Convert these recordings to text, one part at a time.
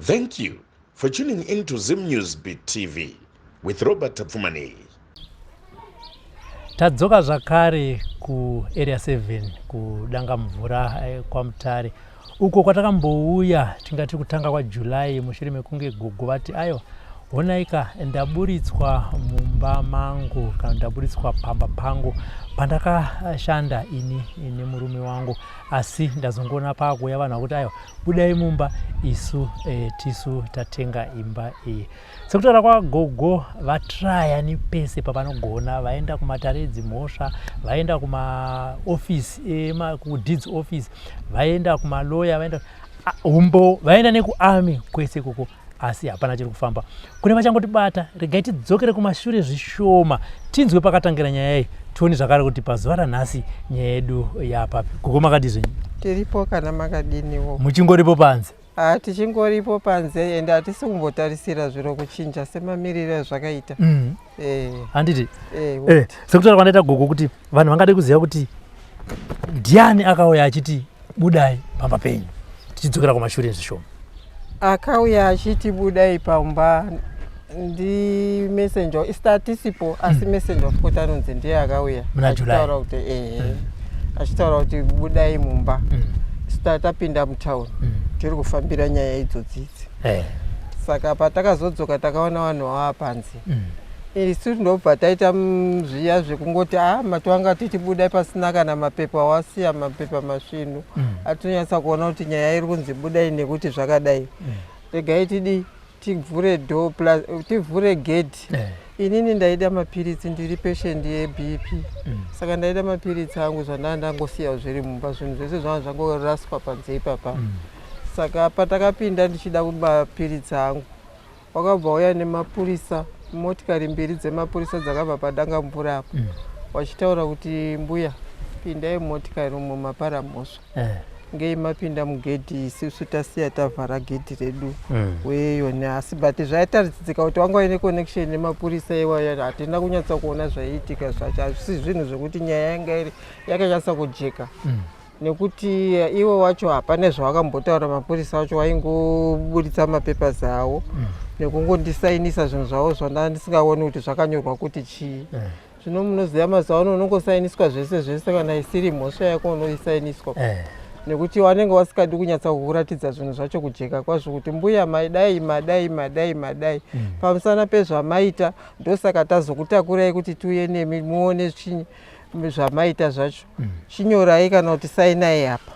Thank you for tuning in to Zim News Beat TV with Robert Tapfumaneyi. Tadzoka zvakare kuArea 7 kuDangamvura kwaMutare uko kwatakambouya tingati kutanga kwaJuly mushure mekunge gogo vati aiwa honaika ndaburitswa mumba mangu kana ndaburitswa pamba pangu pandakashanda ini nemurume wangu asi ndazongoona paakuuya vanhu vakuti aiwa budai mumba isu tisu tatenga imba iyi. Sekutaura kwagogo vatraya nepese pavanogona, vaenda kumatare edzimhosva, vaenda kumaofisi, kudeeds office, vaenda kumaloya, vaenda umbo, vaenda nekuarmy kwese ikoko, asi hapana chiri kufamba. Kune vachangotibata, regai tidzokere kumashure zvishoma tinzwe pakatangira nyaya iyi, tione zvakare kuti pazuva ranhasi nyaya yedu yapapi. Gogo makadii zvenyu? Tiripo kana makadiniwo? Muchingoripo panze? Ha, tichingoripo panze ende hatisi kumbotarisira zviro kuchinja semamiriro azvakaita. Handiti? Sekutaura kwandaita gogo kuti vanhu vangade kuziva kuti ndiani akauya achiti budai pamba penyu, tichidzokera kumashure zvishoma. Akauya achiti budai pamba ndi messenger, istatisipo asi messenger of court anonzi ndiye akauya Muna July. Achitaura kuti ehe, achitaura kuti budai mumba. Sita tapinda mutown tiri kufambira nyaya idzodzi idzi. Saka patakazodzoka takaona vanhu vava panze. Isu ndobva taita zviya zvekungoti a matwanga tichibudai pasina kana mapepa, wasiya mapepa masvinu. Atinonyatsa kuona kuti nyaya iri kunzi budai nekuti zvakadai. Regai tidi tivhure door plus tivhure gate. Inini ndaida mapiritsi, ndiri patient yeBP. Saka ndaida mapiritsi angu zvandanga ndangosiya zviri mumba, zvinhu zvese zvanga zvangoraswa panze ipapa. Saka patakapinda ndichida mapiritsi angu, wakabva uya nemapurisa, motikari mbiri dzemapurisa dzakabva paDangamvura apo, vachitaura kuti mbuya pindai mumotikari umo, mapara mhosva. Ngei mapinda mugedhi isusu tasiya tavhara gedhi redu? Weyoni asi but zvaitaridzika kuti wanga uine connection nemapurisa iwayo. Hatina kunyatsa kuona zvaiitika zvacho, hazvisi zvinhu zvekuti nyaya yanga iri yakanyatsa kujeka. Nekuti iwo wacho hapana zvawakambotaura, mapurisa wacho waingoburitsa mapapers avo nekungondisainisa zvinhu zvavo zvanda ndisingaoni kuti zvakanyorwa kuti chii. Zvino munoziva mazuva ano unongosainiswa zvese zvese, kana isiri mhosva yako unoisainiswa. Nekuti vanenge vasikadi kunyatsa kukuratidza zvinhu zvacho kujeka kwazvo kuti mbuya madai madai madai madai pamusana pezvamaita, ndosaka tazokutakurai kuti tiuye nemi muone chinyi zvamaita zvacho. Chinyorai kana kuti sainai apa.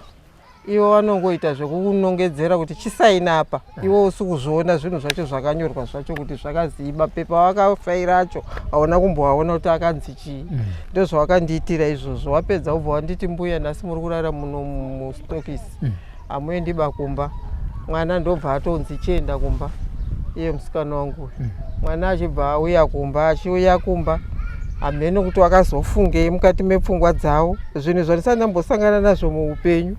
Ivo vanongoita zvekunongedzera kuti chisaina apa, iwe usi kuzviona zvinhu zvacho zvakanyorwa zvacho kuti zvakazii. Mapepa wakafaira acho hauna kumboaona kuti akanzi chii. Ndozvawakandiitira izvozvo. Wapedza ubva wanditi mbuya nhasi muri kurara muno mustokisi, hamuendi bakumba. Mwana ndobva atonzi chienda kumba, iye musikana wangu uyu. Mwana achibva auya kumba, achiuya kumba hameno kuti wakazofungei mukati mepfungwa dzavo, zvinhu zvandisati ndambosangana nazvo muupenyu.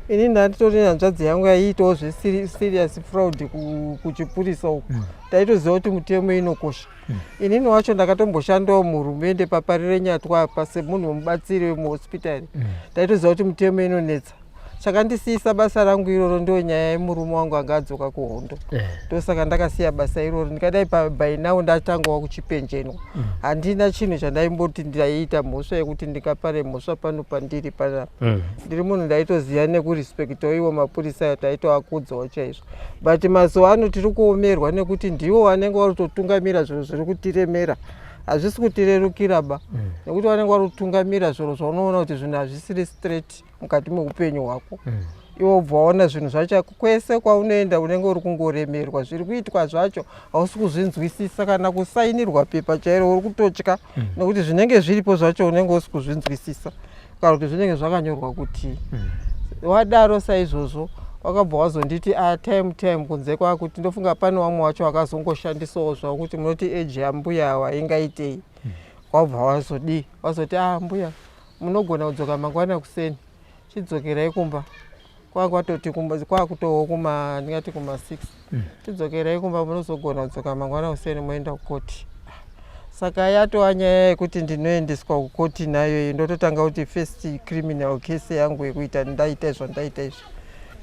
Ini ndanditori hanzvadzi yangu yaiitawo zveserious fraud kuchipurisa uku. Taitoziva kuti mutemo inokosha. Inini wacho ndakatomboshandawo muhurumende paparire nyatwa apa semunhu wemubatsiri wemuhospitari. Taitoziva kuti mutemo inonetsa. Chakandisiyisa basa rangu iroro ndo nyaya yemurume wangu anga adzoka kuhondo. Ndosaka ndakasiya basa iroro. Ndikadai by now ndatangawo kuchipenjenwa. Handina chinhu chandaimboti ndaiita mhosva yekuti ndingapare mhosva pano pandiri panapa. Ndiri munhu ndaitoziva nekurespektawo iwo mapurisa ayo, taitoakudzawo chaizvo. But mazuva ano tiri kuomerwa nekuti ndivo vanenge vari kutotungamira zviro zviri kutiremera. Hazvisi kutirerukira ba, nekuti vanenge vari kutungamira zviro zvaunoona kuti zvinhu hazvisiri straight mukati meupenyu hwako. Iwe ubva waona zvinhu zvacho kwese kwaunoenda unenge uri kungoremerwa, zviri kuitwa zvacho hausi kuzvinzwisisa, kana kusainirwa pepa chairo uri kutotya nekuti zvinenge zviripo zvacho unenge usi kuzvinzwisisa kana kuti zvinenge zvakanyorwa kuti. Wadaro saizvozvo wakabva wazonditi a time time kunze kwakuti ndofunga pane vamwe wacho vakazongoshandisawo zvavo kuti munoti age yambuya awa ingaitei. Wabva wazodii, wazoti a mbuya munogona kudzoka mangwana kuseni, chidzokerai kumba. Kwakwatoti kwakutowo kuma ndingati kuma 6, chidzokerai kumba, munozogona kudzoka mangwana kuseni moenda kukoti. Saka yatova nyaya yekuti ndinoendeswa kukoti nayo iyi, ndototanga kuti first criminal case yangu yekuita ndaita izvo ndaita izvo.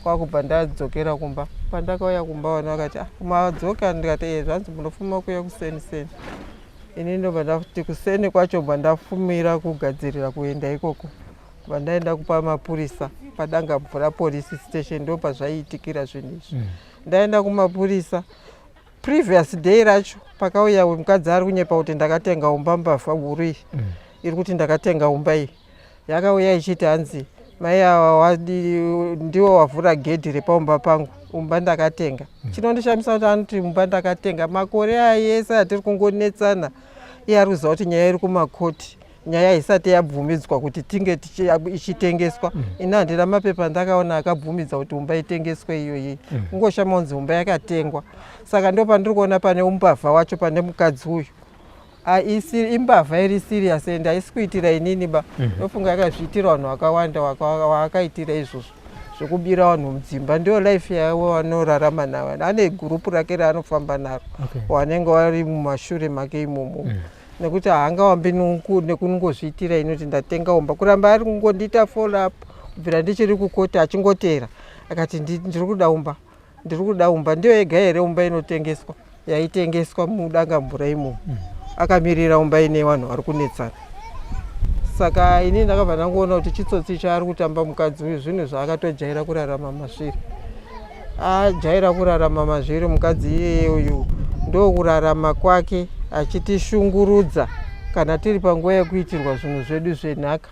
Kwakubva ndadzokera kumba. Pandakauya kumba vana vakati, "Ah, madzoka?" Ndikati, "E, zvanzi munofuma kuuya kuseni seni." Ini ndobva ndati kuseni kwacho bva ndafumira kugadzirira kuenda ikoko. Bva ndaenda kupa mapurisa paDangamvura Police Station, ndo pazvaiitikira zvinhu izvi. Ndaenda kumapurisa, previous day racho pakauya mukadzi ari kunyepa kuti ndakatenga umba, mbavha huru iyi iri kuti ndakatenga umba iyi. Yakauya ichiti hanzi mai ava ndiwo wavhura gedhi repaumba pangu, umba ndakatenga. Chinondishamisa kuti anoti umba ndakatenga, makore aya ese atiri kungonetsana, iye ari kuziva kuti nyaya iri kumakoti, nyaya isati yabvumidzwa kuti tinge ichitengeswa. Ini handina mapepa ndakaona akabvumidza kuti umba itengeswe iyoyi. Kungoshama kunzi umba yakatengwa. Saka ndo pandiri kuona pane umbavha wacho pane mukadzi uyu. Imbavha iri serious and haisi kuitira inini ba. Ndofunga yakazviitira vanhu vakawanda waakaitira izvozvo zvekubira vanhu mudzimba. Ndiyo life yavo vanorarama nayo. Ane gurupu rake raanofamba naro, vanenge vari mumashure make imomo, nekuti haangawambi nekungozviitira inoti ndatenga umba. Kuramba ari kungondiita follow up kubvira ndichiri kukoti, achingotera akati, "Ndiri kuda umba, ndiri kuda umba." Ndiyo yega here umba inotengeswa yaitengeswa muDangamvura imomo? Akamirira umba ine vanhu vari kunetsana. Saka ini ndakabva ndangoona kuti chitsotsi chaari kutamba mukadzi uyu, zvinhu zvaakatojaira kurarama mazviri, ajaira kurarama mazviri mukadzi iyeye uyu. Ndokurarama kwake achitishungurudza kana tiri panguva yekuitirwa zvinhu zvedu zvenhaka,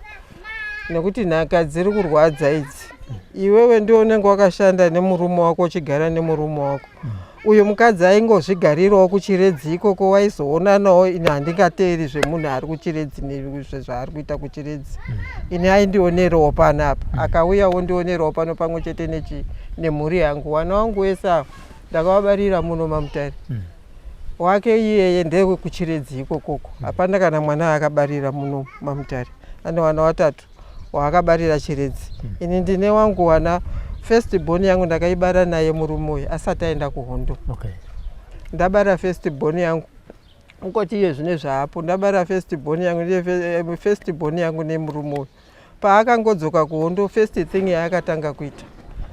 nekuti nhaka dziri kurwadza idzi. Iwewe ndiwe unenge wakashanda nemurume wako, uchigara nemurume wako. Uyu mukadzi aingozvigarirawo kuChiredzi ikoko, waizoonanawo. Ini handingateeri zvemunhu ari kuChiredzi nezvaari kuita kuChiredzi. Ini aindionerawo panapa, akauya wondionerawo pano pamwe chete nemhuri yangu. Vana vangu wese ava ndakavabarira muno maMutare. Wake iyeye ndewekuChiredzi ikokoko, hapana kana mwana akabarira muno maMutare. Ane vana vatatu waakabarira Chiredzi. Ini ndine wangu wana, first born yangu ndakaibara naye murume uyu asati aenda kuhondo. Ndabara first born yangu ukoti iye zvine zvaapo. Ndabara first born yangu, ndiye first born yangu nemurume uyu. Paakangodzoka kuhondo, first thing yaakatanga kuita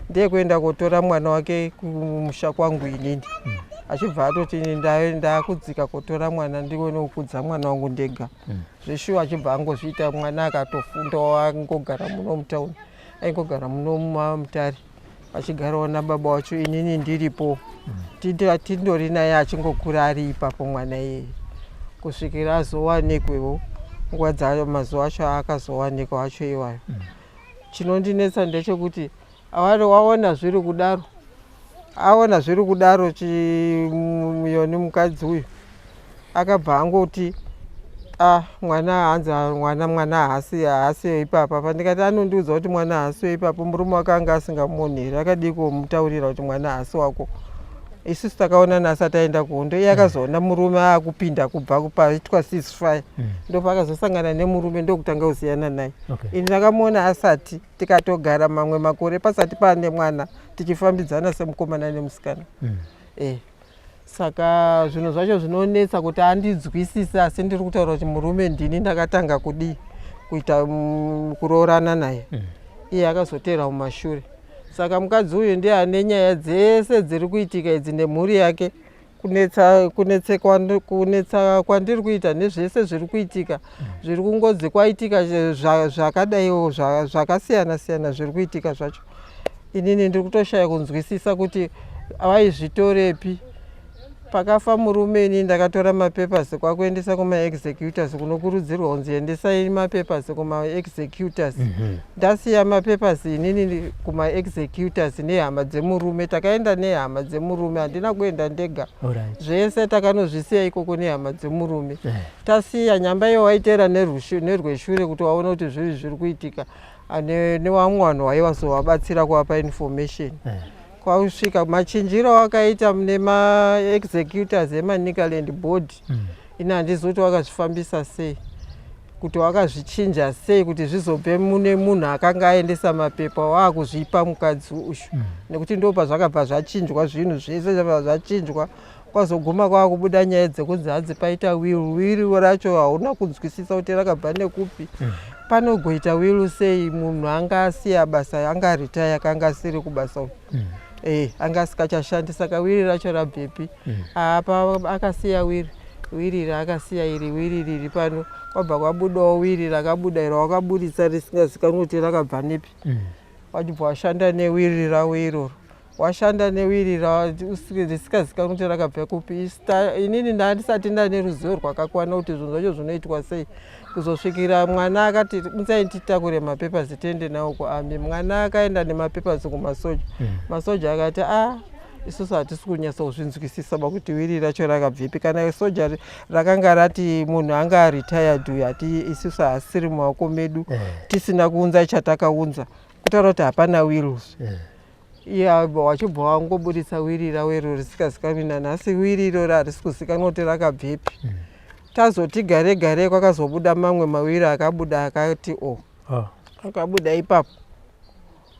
ndeyekuenda kotora mwana wake kumusha kwangu inini, achibva atoti, "Ini ndakudzika kotora mwana, ndione kukudza mwana wangu ndega." Zveshuwa achibva angozviita. Mwana akatofundawo, angogara muno mutauni, aingogara muno maMutare, achigarawo nababa wacho. Inini ndiripo, tindori naye achingokura ari ipapo mwana iyeye, kusvikira azowanikwewo nguva dzayo, mazuva acho aakazowanikwa acho iwayo. Chinondinetsa ndechekuti awari waona zviri kudaro, aona zviri kudaro, chimuyoni mukadzi uyu akabva angoti, "Ah, mwana hanzi mwana haasi ipapa." Pandikati anondiudza kuti mwana haasi ipapo, murume wake anga asingamuoni here? Akadii kumutaurira kuti mwana haasi wako? Isusu takaonana asati aenda kuhondo. Iye akazoona murume aakupinda kubva paitwa ceasefire, ndopaakazosangana nemurume, ndokutanga kusiyana naye. Ini ndakamuona asati, tikatogara mamwe makore pasati paane mwana, tichifambidzana semukomana nemusikana. Saka zvinhu zvacho zvinonetsa kuti andinzwisise, asi ndiri kutaura kuti murume ndini ndakatanga kudii kuita kuroorana naye. Iye akazotera mumashure. Saka mukadzi uyu ndiye ane nyaya dzese dziri kuitika idzi nemhuri yake, kunetsa kunetsa kwandiri kuita nezvese zviri kuitika, zviri kungodzi kwaitika zvakadaiwo zvakasiyana siyana zviri kuitika zvacho. Inini ndiri kutoshaya kunzwisisa kuti vaizvitorepi. Pakafa murume, ini ndakatora mapapers kwakuendesa kumaexecutors, kunokurudzirwa kunzi endesai mapapers kumaexecutors. Ndasiya mapapers inini kumaexecutors nehama dzemurume. Takaenda nehama dzemurume, handina kuenda ndega. Zvese takanozvisiya ikoko nehama dzemurume. Tasiya nyamba iyo waiteera nerweshure kuti waone kuti zviri zviri kuitika. Nevamwe vanhu waivazovabatsira kuvapa information. Kwausvika machinjiro akaita nemaexecutors eManicaland Board, ini handizi kuti wakazvifambisa sei, kuti wakazvichinja sei kuti zvizobve mune munhu akanga aendesa mapepa waakuzvipa mukadzi uyu, nekuti ndo pazvakabva zvachinjwa zvinhu zvese, zvabva zvachinjwa kwazoguma kwakubuda nyaya dzekunzi hanzi paita will. Will racho hauna kunzwisisa kuti rakabva nekupi. Panogoita will sei munhu anga asiya basa, anga retire, kanga asiri kubasa uku? Anga asikachashandi, saka will racho rabvepi? Apa akasiya will, will raakasiya iri, will riri pano, kwabva kwabudawo will rakabuda iro, wakaburitsa risingazikanwi kuti rakabva nepi. Wachibva washanda newill ravo iroro, washanda newill risingazikanwi kuti rakabva kupi. Inini ndandisati ndane ruzivo rwakakwana kuti zvinhu zvacho zvinoitwa sei, kuzosvikira mwana akati, "Unzai titakure mapapers tiende nawo kuarmy." Mwana akaenda nemapapers kumasoja. Masoja akati, "A, isusu hatisi kunyatsa kuzvinzwisisa pakuti will racho rakabvepi. Kana soja rakanga rati munhu anga aretired uyu, hati isusu haasiri mumaoko medu." Tisina kuunza chatakaunza, kutaura kuti hapana wills. Iye wachibva wangoburitsa will ravo iro risingazikanwi nanhasi. Will iroro harisi kuzikanwa kuti rakabvepi. Tazoti gare gare kwakazobuda mamwe mawill akabuda, akati o akabuda ipapo.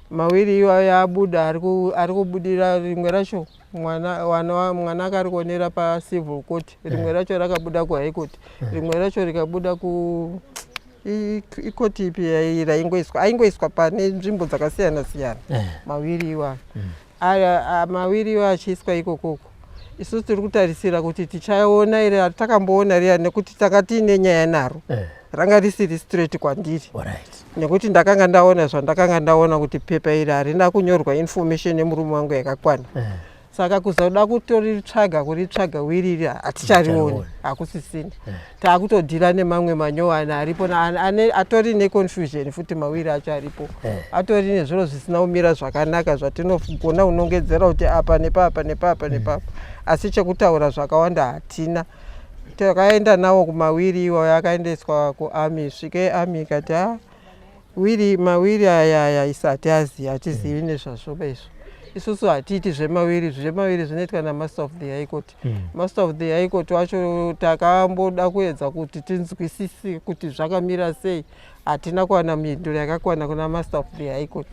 Mawill iwayo abuda, ari kubudira rimwe racho mwana akarionera pacivil court, rimwe racho rakabuda kuhigh court, rimwe racho rikabuda ku ikoti ipi raingoiswa, aingoiswa pane nzvimbo dzakasiyana siyana. Mawill iwayo, mawill iwayo achiiswa ikokoko, isusu tiri kutarisira kuti tichaona iri takamboona riya, nekuti taka tiine nyaya naro. Ranga risiri straight kwandiri, nekuti ndakanga ndaona zvandakanga ndaona kuti pepa iri harina kunyorwa information yemurume wangu yakakwana. Saka kuzoda kutoritsvaga, kuritsvaga will iri, haticharioni, hakusisina. Taakutodhila nemamwe manyowani aripo, atori neconfusion futi. Mawill acho aripo atori nezviro zvisina kumira zvakanaka, zvatinogona kunongedzera kuti apa nepapa nepapa nepapa, asi chekutaura zvakawanda hatina. Takaenda nawo kumawill iwayo, akaendeswa kuarmy. Svike army ikati, "A, will, mawill aya aya isati azivi, hatizivi nezvazvo izvo. Isusu hatiiti zvemawill, zvemawill zvinoitwa namaster of the high court." Master of the high court wacho takamboda kuedza kuti tinzwisise kuti zvakamira sei, hatina kuwana mhinduro yakakwana kuna master of the high court,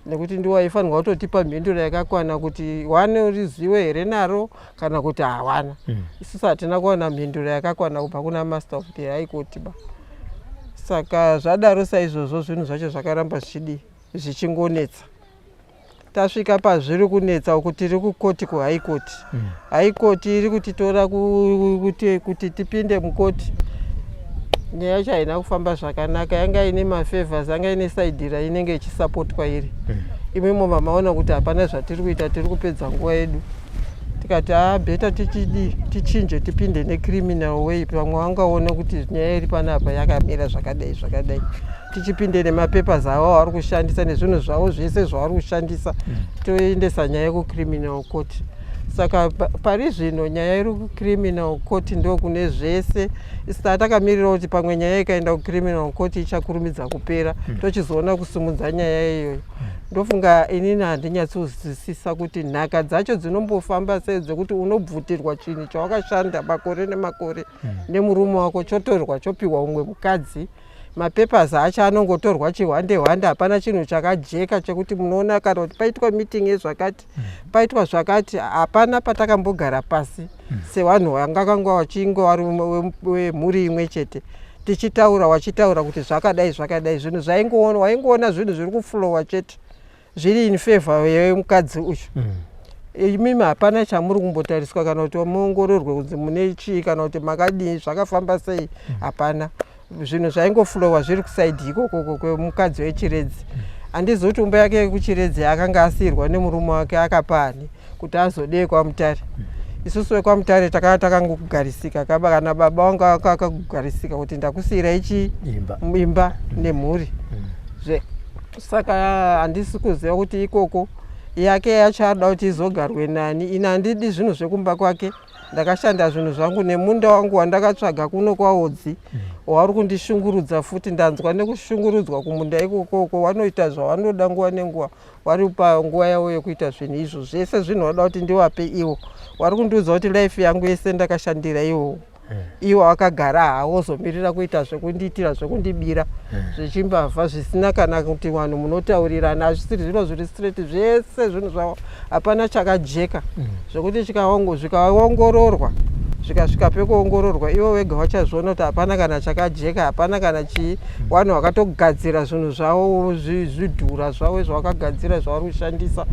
nekuti ndiwo aifanirwa kutotipa mhinduro yakakwana kuti wane ruzivo here naro kana kuti hawana. Isusu hatina kuwana mhinduro yakakwana kubva kuna master of the high court ba. Saka zvadaro saizvozvo, zvinhu zvacho zvakaramba zvichidii, zvichingonetsa. Tasvika pazviri kunetsa uku, tiri kukoti, kuhigh court. High court iri kutitora kuti tipinde mukoti. Nyaya yacho haina kufamba zvakanaka, yanga ine mafavors, yanga ine side rainenge ichisapotwa iri. Imwimwe mamaona kuti hapana zvatiri kuita, tiri kupedza nguva yedu. Tikati, "A, better tichidii, tichinje, tipinde necriminal way. Pamwe vangaone kuti nyaya iri panapa yakamira zvakadai zvakadai." Tichipinde nemapapers avo avari kushandisa nezvinhu zvavo zvese zvavari kushandisa, toendesa nyaya kucriminal court. Saka pari zvino nyaya iri kucriminal court, ndo kune zvese. Isu takamirira kuti pamwe nyaya ikaenda kucriminal court ichakurumidza kupera, tochizoona kusimudza nyaya iyoyo. Ndofunga inini handinyatsozwisisa kuti nhaka dzacho dzinombofamba sei, dzekuti unobvutirwa chinhu chawakashanda makore nemakore nemurume wako, chotorwa chopiwa umwe mukadzi. Mapapers acho anongotorwa chihwande hwande, hapana chinhu chakajeka chekuti munoona kana kuti paitwa meeting yezvakati, paitwa zvakati. Hapana patakambogara pasi sevanhu vanga kanga vachinge vari wemhuri imwe chete, tichitaura, wachitaura kuti zvakadai zvakadai. Zvinhu zvaingoona, waingoona zvinhu zviri kuflowa chete, zviri in favor yemukadzi uyu. Imimi hapana chamuri kumbotariswa kana kuti muongororwe kunzi mune chii kana kuti makadii, zvakafamba sei, hapana. Zvinhu zvaingoflowa zviri kuside ikokoko kwemukadzi weChiredzi. Handizivi kuti imba yake yekuChiredzi akanga asiyirwa nemurume wake akapa ani kuti azodee kwaMutare. Isusu vekwaMutare takanga takangogarisika kaba, kana baba vangu akakugarisika kuti ndakusiyirai chii, imba, imba nemhuri zve. Saka handisi kuziva kuti ikoko yake yacho arida kuti izogarwe nani. Ini handidi zvinhu zvekumba kwake. Ndakashanda zvinhu zvangu nemunda wangu wandakatsvaga kuno kwaOdzi, wauri kundishungurudza futi. Ndanzwa nekushungurudzwa kumunda ikokoko. Wanoita zvavanoda nguva nenguva, wari panguva yavo yekuita zvinhu izvo zvese. Zvinhu vanoda kuti ndiwape ivo, wari kundiudza kuti life yangu yese ndakashandira iwowo, iwo akagara hawozomirira kuita zvekundiitira, zvekundibira, zvechimbavha, zvisina kana kuti vanhu munotaurirana. Hazvisiri zviro zviri straight zvese zvinhu zvavo, hapana chakajeka zvekuti zvikaongororwa. Zvikasvika pekuongororwa, ivo vega vachazviona kuti hapana kana chakajeka, hapana kana chii. Vanhu vakatogadzira zvinhu zvavo, zvidhura zvavo zvavakagadzira zvavari kushandisa,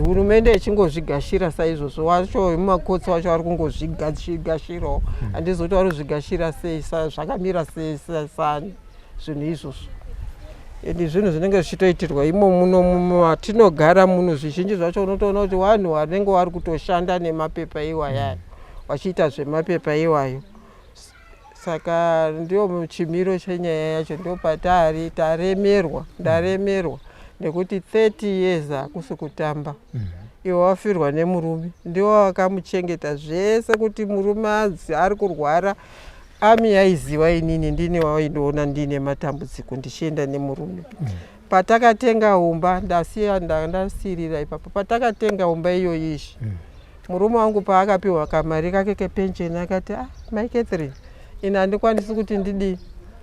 hurumende ichingozvigashira saizvozvo. Wacho vemumakotsi wacho vari kungozvigashirawo, handizi kuti vari kuzvigashira sei, zvakamira sei sani zvinhu izvozvo. And zvinhu zvinenge zvichitoitirwa imo muno matinogara muno, zvizhinji zvacho unotoona kuti vanhu vanenge vari kutoshanda nemapepa iwaya, vachiita zvemapepa iwayo. Saka ndio chimiro chenyaya yacho, ndo patari. Taremerwa, ndaremerwa nekuti 30 years hakusi kutamba. Iwe wafirwa nemurume, ndiwo wakamuchengeta zvese, kuti murume anzi ari kurwara, ami yaiziva. Inini ndini waindoona ndiine matambudziko ndichienda nemurume. Patakatenga umba, ndasiya ndasiyirira ipapo. Patakatenga umba iyoyi izvi, murume wangu paakapiwa kamari kake kepensheni, akati, "Ah, Mai Catherine, ini handikwanisi kuti ndidii,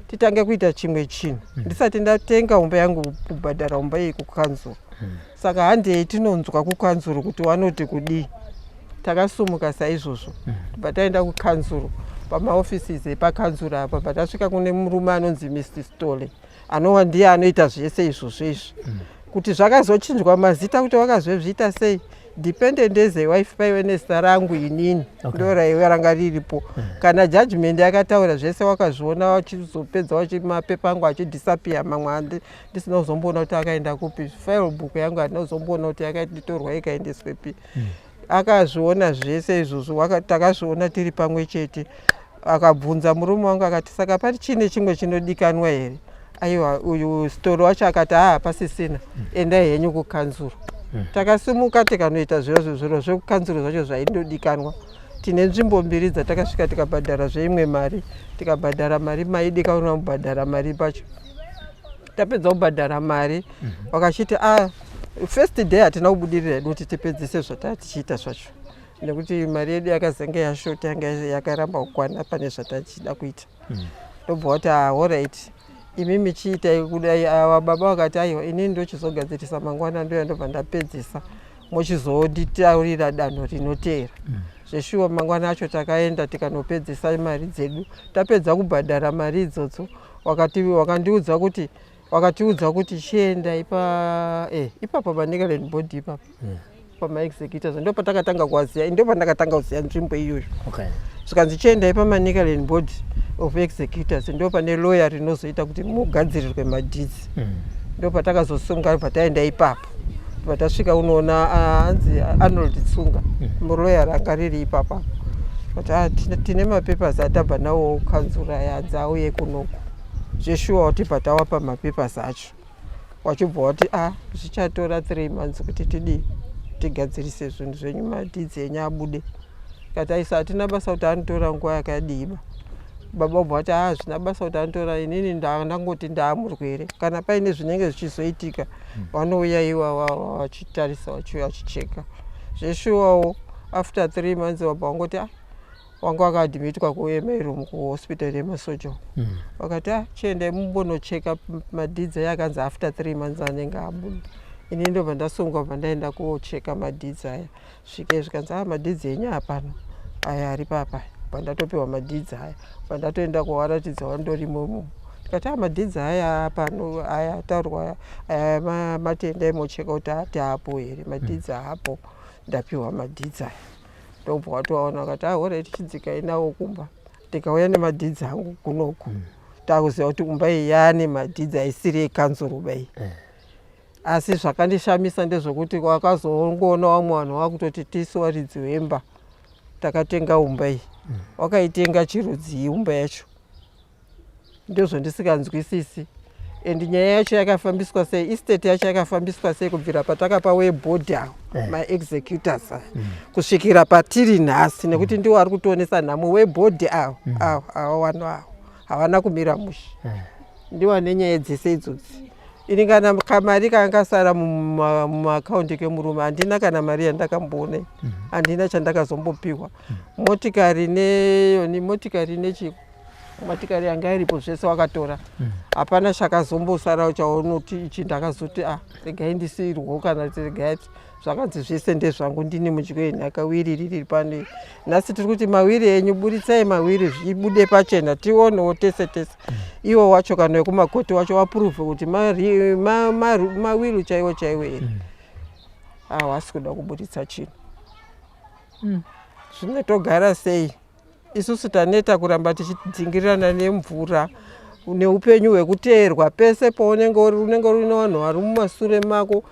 titange kuita chimwe chinhu ndisati ndatenga umba yangu, kubhadhara umba iyi kukanzuru. Saka handei tinonzwa kukanzuru kuti vanoti kudii." Takasumuka saizvozvo, bva taenda kukanzuru, pamaoffices epakanzuru apa. Patasvika kune murume anonzi Mr Stole, anova ndiye anoita zvese izvozvo izvi, kuti zvakazochinjwa mazita, kuti wakazozviita sei. Dependent as a wife paive nezita rangu inini, ndo raive ranga riripo. Kana judgment yakataura zvese, wakazviona. Wachizopedza mapepa angu achidisappear, mamwe ndisina kuzomboona kuti akaenda kupi. File book yangu handina kuzomboona kuti yakatorwa ikaendeswepi. Akazviona zvese izvozvo, takazviona tiri pamwe chete. Akabvunza murume wangu akati, "Saka pari chine chimwe chinodikanwa here?" Aiwa, uyu Storo wacho akati, "Haa, pasisina, endai henyu kukanzuro." Takasimuka tikanoita zvirozvo, zviro zvekukanzuro zvacho zvaindodikanwa. Tine nzvimbo mbiri dzatakasvika tikabhadhara zveimwe mari, tikabhadhara mari maidikanwa kubhadhara mari pacho. Tapedza kubhadhara mari, vakachiti a ah, first day hatina kubudirira hedu kuti tipedzise zvataa tichiita zvacho, nekuti mari yedu yakazenge yashota, yanga yakaramba kukwana pane zvatachida kuita. Ndobva wati, "Alright, imi michiitai kudai." Ava baba vakati, "Aiwa, inini ndochizogadzirisa mangwana, ndoya ndobva ndapedzisa, mochizonditaurira danho rinoteera." Zveshuwa, mangwana acho takaenda tikanopedzisa mari dzedu. Tapedza kubhadhara mari idzodzo, wakandiudza kuti, wakatiudza kuti chiendai pa ipapa paManicaland Board ipapa, pamaexecutors. Ndo patakatanga kuwaziya, ndo pandakatanga kuziya nzvimbo iyoyo. Zvikanzi, "Chiendai paManicaland Board of Executors, ndo pane lawyer rinozoita kuti mugadzirirwe madeeds." Ndo patakazosunga bva taenda ipapo. Patasvika unoona hanzi Arnold Tsunga, muloya ranga riri ipapa, kuti, "Ah, tine mapapers atabva nawo kukanzura, yanzi auye kunoku." Zveshuwa, watibva tawapa mapapers acho, wachibva wati, "A ah, zvichatora 3 months kuti tidii, tigadzirise zvinhu zvenyu, madeeds enyu abude." Kati, "Aisa, hatina basa kuti anotora nguva yakadiba." Baba ubva vati, "A, zvina basa kuti anotora, inini ndangoti ndaamurwere. Kana paine zvinenge zvichizoitika, vanouya iwawa vachitarisa, vachiuya vachicheka." Zveshuwawo, after 3 months wabva wangoti, "Ah, wanga wakaadmitwa kuEMI room kuhospital yemasoja." Vakati, "A, chiendai mumbonocheka madeeds aya, akanzi after 3 months anenge abuda." Ini ndobva ndasungwa, bva ndaenda kocheka madeeds aya. Svike zvikanzi, "A, madeeds enyu hapano aya ari papa." Bva ndatopiwa madeeds aya, bva ndatoenda kuvaratidza wandorimo. Ndikati, "A, madeeds aya pano aya ataurwa aya, matenda emocheka kuti ati apo here madeeds apo." Ndapiwa madeeds aya, ndobva watovaona vakati, "Alright, chidzikai nawo kumba." Ndikauya nemadeeds angu kunoku. Takuziva kuti umba iyi yaane madeeds, aisiri ekanzuru iyi. Asi zvakandishamisa ndezvokuti wakazongoona vamwe vanhu vakutoti tisu varidzi vemba, takatenga umba iyi. Wakaitenga chirudzii umba yacho? Ndozvandisinganzwisisi. And nyaya yacho yakafambiswa sei, estate yacho yakafambiswa sei, kubvira patakapa weboard avo, maexecutors aya, kusvikira patiri nhasi, nekuti ndiwo ari kutionesa nhamo, weboard avo. Avo avo vanhu avo havana kumira mushe, ndiwo nenyaya dzese idzodzi. Ini kana kamari kanga kasara mumaakaundi kemurume, handina kana mari yandakamboona, handina chandakazombopiwa. Motikari neyoni, motikari nechi. Matikari yanga iripo, zvese wakatora. Hapana chakazombosarawo chaunoti ichi ndakazoti a regai ndisiirwo kana kuti regai. Zvakanzi zvese ndezvangu, ndini mudyi wenhaka. Wiri riri pano nhasi, tiri kuti mawiri enyu, buritsai mawiri, zvibude pachena, tionewo tese tese. Iwo wacho kana wekumakoti wacho waprove kuti mawiri chaiwo chaiwo here. Hawasi kuda kuburitsa chinhu. Zvino togara sei isusu? Taneta kuramba tichidzingirirana nemvura neupenyu hwekuteerwa pese paunenge uri. Unenge uri nevanhu vari mumasure mako,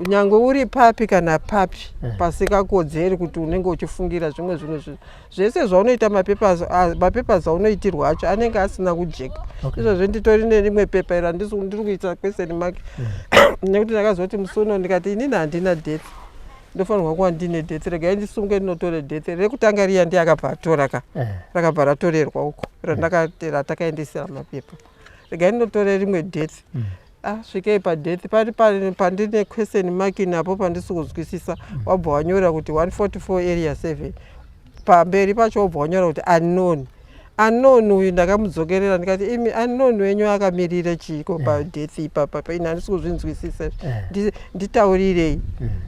nyange uri papi kana papi, pasikakodzeri kuti unenge uchifungira zvimwe zvinhu. Zvese zvaunoita, mapapers aunoitirwa acho anenge asina kujeka. Izvozvo nditori nerimwe pepa iro handisi, ndiri kuita question mark, nekuti ndakazoti musi uno ndikati inini handina death, ndofanirwa kuva ndine death, regai ndisunge ndinotore death rekutanga. Riya ndiye akabva atora ka, rakabva ratorerwa uko ratakaendesera mapepa. Regai ndinotore rimwe death. Ah, svikei padeath pari pandine question mark napo pandisi kunzwisisa. Wabva wanyora kuti 144 Area 7, pamberi pacho wobva wanyora kuti unknown. Unknown uyu ndakamudzokerera ndikati, "Imi, unknown wenyu akamirire chiiko padeath ipapa? Ini handisi kuzvinzwisisa izvi. Nditaurirei."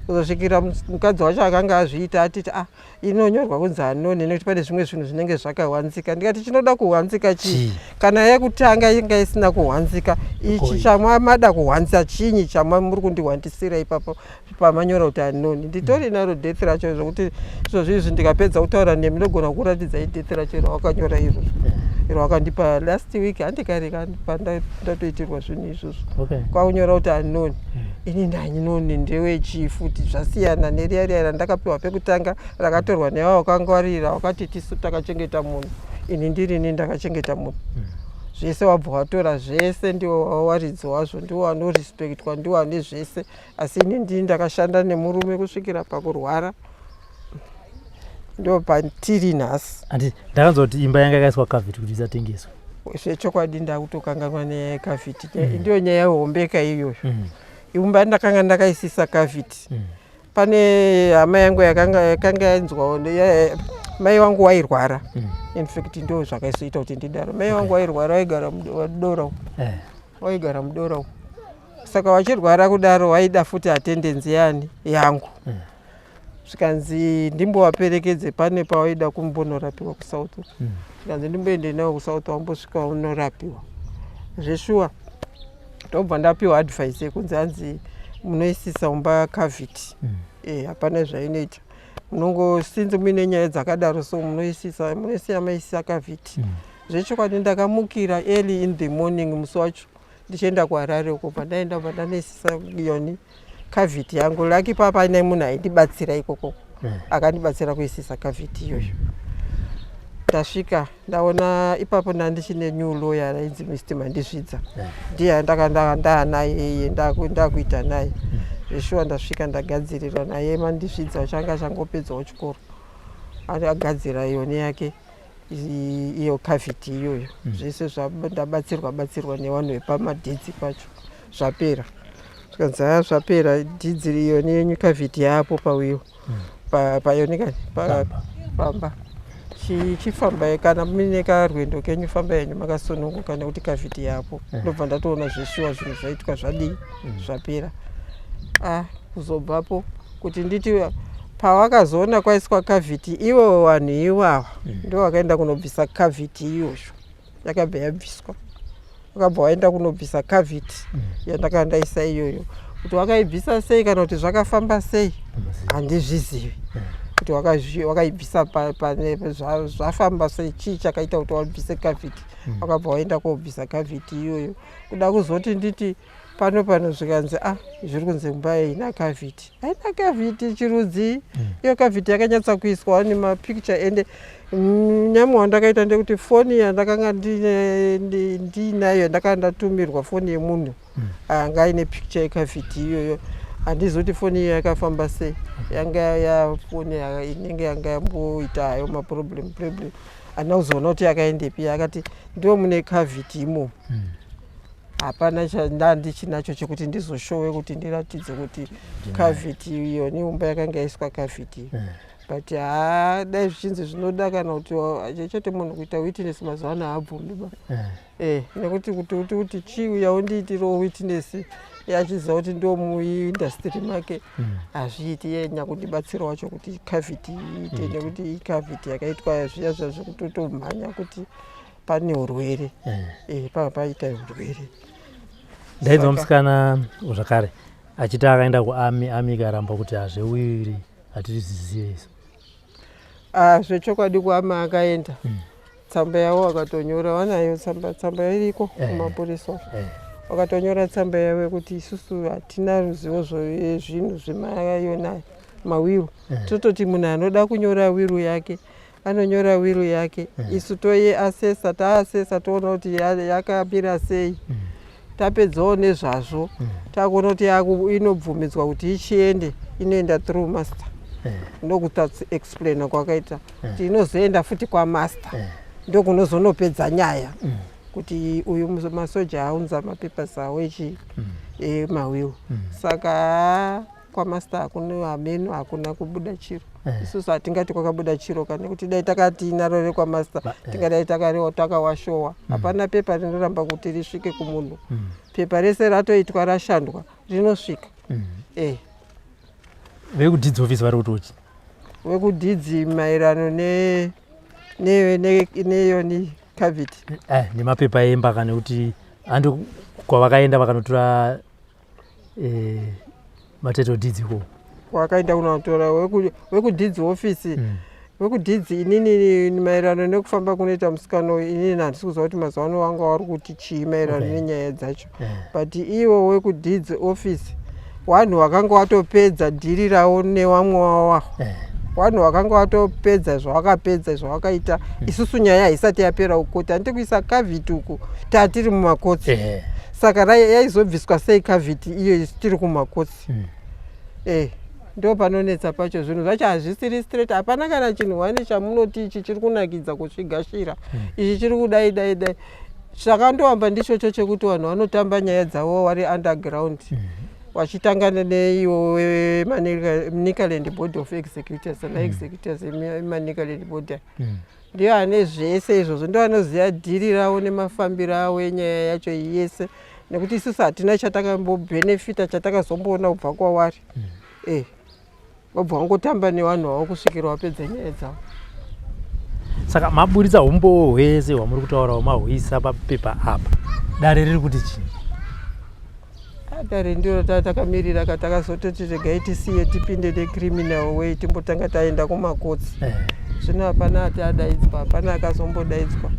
Kuzosvikira mukadzi wacho akanga azviita atiti, "Ah, inonyorwa kunzi unknown nekuti pane zvimwe zvinhu zvinenge zvakahwanzika." Ndikati, "Chinoda kuhwanzika chii?" Chii? Kana yekutanga inga isina kuhwanzika, ichi chamamada kuhwanza chinyi chama muri kundihwandisira ipapo pamanyora kuti unknown? Nditori naro death racho, zvokuti izvozvo izvi ndikapedza kutaura nemi ndogona kuratidzai death racho rawakanyora iroro, rawakandipa last week, handikare ndatoitirwa zvinhu izvozvo. Kwakunyora kuti unknown. Ini ndaunknown ndewechii futi? Zvasiyana neriya riya randakapiwa pekutanga, rakatorwa newa wakangwarira, wakati tisu takachengeta munhu. Ini ndirini ndakachengeta munhu? Zvese wabva watora zvese, ndiwo waridzi wazvo, ndiwo anorespectwa, ndiwo ane zvese, asi ini ndini ndakashanda nemurume kusvikira pakurwara. Ndo patiri nhasi. Andi ndakanzwa kuti imba yanga yakaiswa caveat kuti isatengeswa. Zvechokwadi, ndakutokanganwa nenyaya yecaveat. Ndiyo nyaya hombeka iyoyo. Imba ndakanga ndakaisisa caveat. Pane hama yangu yakanga yainzwawo, mai wangu wairwara. In fact, ndo zvakaizoita kuti ndidaro. Mai wangu wairwara, waigara mudora umu. Waigara mudora umu. Saka wachirwara kudaro, waida futi attendance yani yangu. Zvikanzi ndimbovaperekedze, pane pawaida kumbonorapiwa kuSouth. Zvikanzi ndimboende nawo kuSouth, wambosvika unorapiwa zveshuwa. Ndobva ndapiwa advice yekunzi, hanzi munoisisa umba caveat. Hapana zvainoita, munongosinzi muine nyaya dzakadaro, so munoisisa, munoisiya maisisa caveat. Zvechokwadi, ndakamukira early in the morning musi wacho ndichienda kuHarare uko. Pandaenda, bva ndanoisisa yoni caveat yangu. Lucky pa paine munhu aindibatsira ikoko, akandibatsira kuisisa caveat iyoyo. Ndasvika, ndaona ipapo ndandichine new lawyer rainzi Mr Mandizvidza. Ndiye ndakanga ndaanaye iye, ndakuita naye zveshuwa. Ndasvika, ndagadzirirwa naye Mandizvidza, changa changopedzawo chikoro. Agadzira yoni yake iyo caveat iyoyo. Zvese ndabatsirwa batsirwa nevanhu vepamadhidzi pacho, zvapera. Zvikanzi, "Ha, zvapera, deeds iyoni yenyu, caveat yaapo pawill payoni kani Pamba. Pamba. Chifambai kana muine karwendo kenyu, fambai henyu makasununguka nekuti caveat yapo." Ndobva ndatoona zveshuwa zvinhu zvaitwa, zvadii, zvapera. Ah, kuzobvapo kuti nditi pawakazoona kwaiswa caveat, ivo vanhu ivava ndo vakaenda kunobvisa caveat iyoyo. Yakabva yabviswa, wakabva waenda kunobvisa caveat yandakanga ndaisa iyoyo. Kuti wakaibvisa sei kana kuti zvakafamba sei, handizvizivi kuti wakaibvisa zvafamba sei, chii chakaita kuti wabvise caveat. Wakabva waenda kobvisa caveat iyoyo. Kuda kuzoti nditi pano pano, zvikanzi, "Ah, zviri kunzi imba haina caveat." Haina caveat chirudzi? Iyo caveat yakanyatsa kuiswa nemapicture. Ende nyama wandakaita ndekuti foni yandakanga ndiinayo, yandakanga ndatumirwa, foni yemunhu anga aine picture yecaveat iyoyo, handizoti foni iyo yakafamba sei. Yanga yafoni inenge yanga yamboita hayo maproblem problem, handina kuzoona kuti yakaendepi. Yakati ndo mune caveat imomo. Hapana chandandichinacho chekuti ndizoshowe kuti ndiratidze kuti caveat iyo neumba yakanga yaiswa caveat iyo. But haa, dai zvichinzi zvinoda kana kuti chete munhu kuita witness mazuva ano haabvumi ba. Nekuti kuti chiuya undiitirewo witness, achiziva kuti ndo muindustry make, hazviiti. Iye nyakundibatsira wacho kuti caveat iite, nekuti icaveat yakaitwa zviya zviya zvekutotomhanya kuti pane urwere. Panga paita urwere. Ndainzwa musikana zvakare achiti akaenda kuarmy, army ikaramba kuti hazvewiri, hatizvizive isu. Ah, zvechokwadi kuarmy akaenda. Tsamba yavo vakatonyora, vanayo tsamba, tsamba iriko kumapurisa. Vakatonyora tsamba yavo yekuti isusu hatina ruzivo zvezvinhu zvemayona mawill. Tototi munhu anoda kunyora will yake anonyora will yake, isu toiassessa, taassessa toona kuti yakamira sei. Tapedzawo nezvazvo, takuona kuti inobvumidzwa kuti ichiende, inoenda through master. Ndokuta explaina kwakaita kuti inozoenda futi kwamaster, ndokunozonopedza nyaya kuti uyu masoja aunza mapapers awo echi emawill. Saka haa, kwamaster hakuna, hameno, hakuna kubuda chiro. Isusu hatingati kwakabuda chiro ka, nekuti dai takati inaro rekwamaster, tingadai takawashowa. Hapana pepa rinoramba kuti risvike kumunhu. Pepa rese ratoitwa, rashandwa, rinosvika. Vekudeeds office vari kuti uchi? Wekudeeds maererano neyoni caveat? Nemapepa emba, kana kuti handi kwavakaenda vakanotora matitle deeds ikoko. Wakaenda kunotora wekudeeds office? Wekudeeds, inini maererano nekufamba kunoita musikana uyu, inini handisi kuziva kuti mazuva ano wanga wari kuti chii maererano nenyaya dzacho. But ivo wekudeeds office, vanhu vakanga watopedza deal ravo nevamwe wavo. Vanhu vakanga watopedza zvavakapedza, zvavakaita. Isusu nyaya haisati yapera kukoti, handiti kuisa caveat uku tatiri mumakotsi. Saka yaizobviswa sei caveat iyo tiri kumakotsi? Ndo panonetsa pacho. Zvinhu zvacho hazvisiri straight, hapana kana chinhu wane chamunoti ichi chiri kunakidza kuzvigashira, ichi chiri kudai dai dai. Chakandowamba ndichocho chekuti vanhu vanotamba nyaya dzavo vari underground, vachitanga neiwo weManicaland Board of Executors, ana executors eManicaland Board. Ndiyo ane zvese izvozvo, ndo anoziva deal ravo nemafambiro avo enyaya yacho yese, nekuti isusu hatina chatakambobhenefita, chatakazomboona kubva kwavari. Vabva vangotamba nevanhu vavo kusvikira vapedza nyaya dzavo. Saka maburitsa umbowo hwese hwamuri kutaura, mahwisa papepa apa, dare riri kuti chii? Ah, dare ndiro takamirira ka, takazototi regai tisiye tipinde necriminal way, timbotanga taenda kumakotsi. Zvino hapana ati adaidzwa, hapana akazombodaidzwa.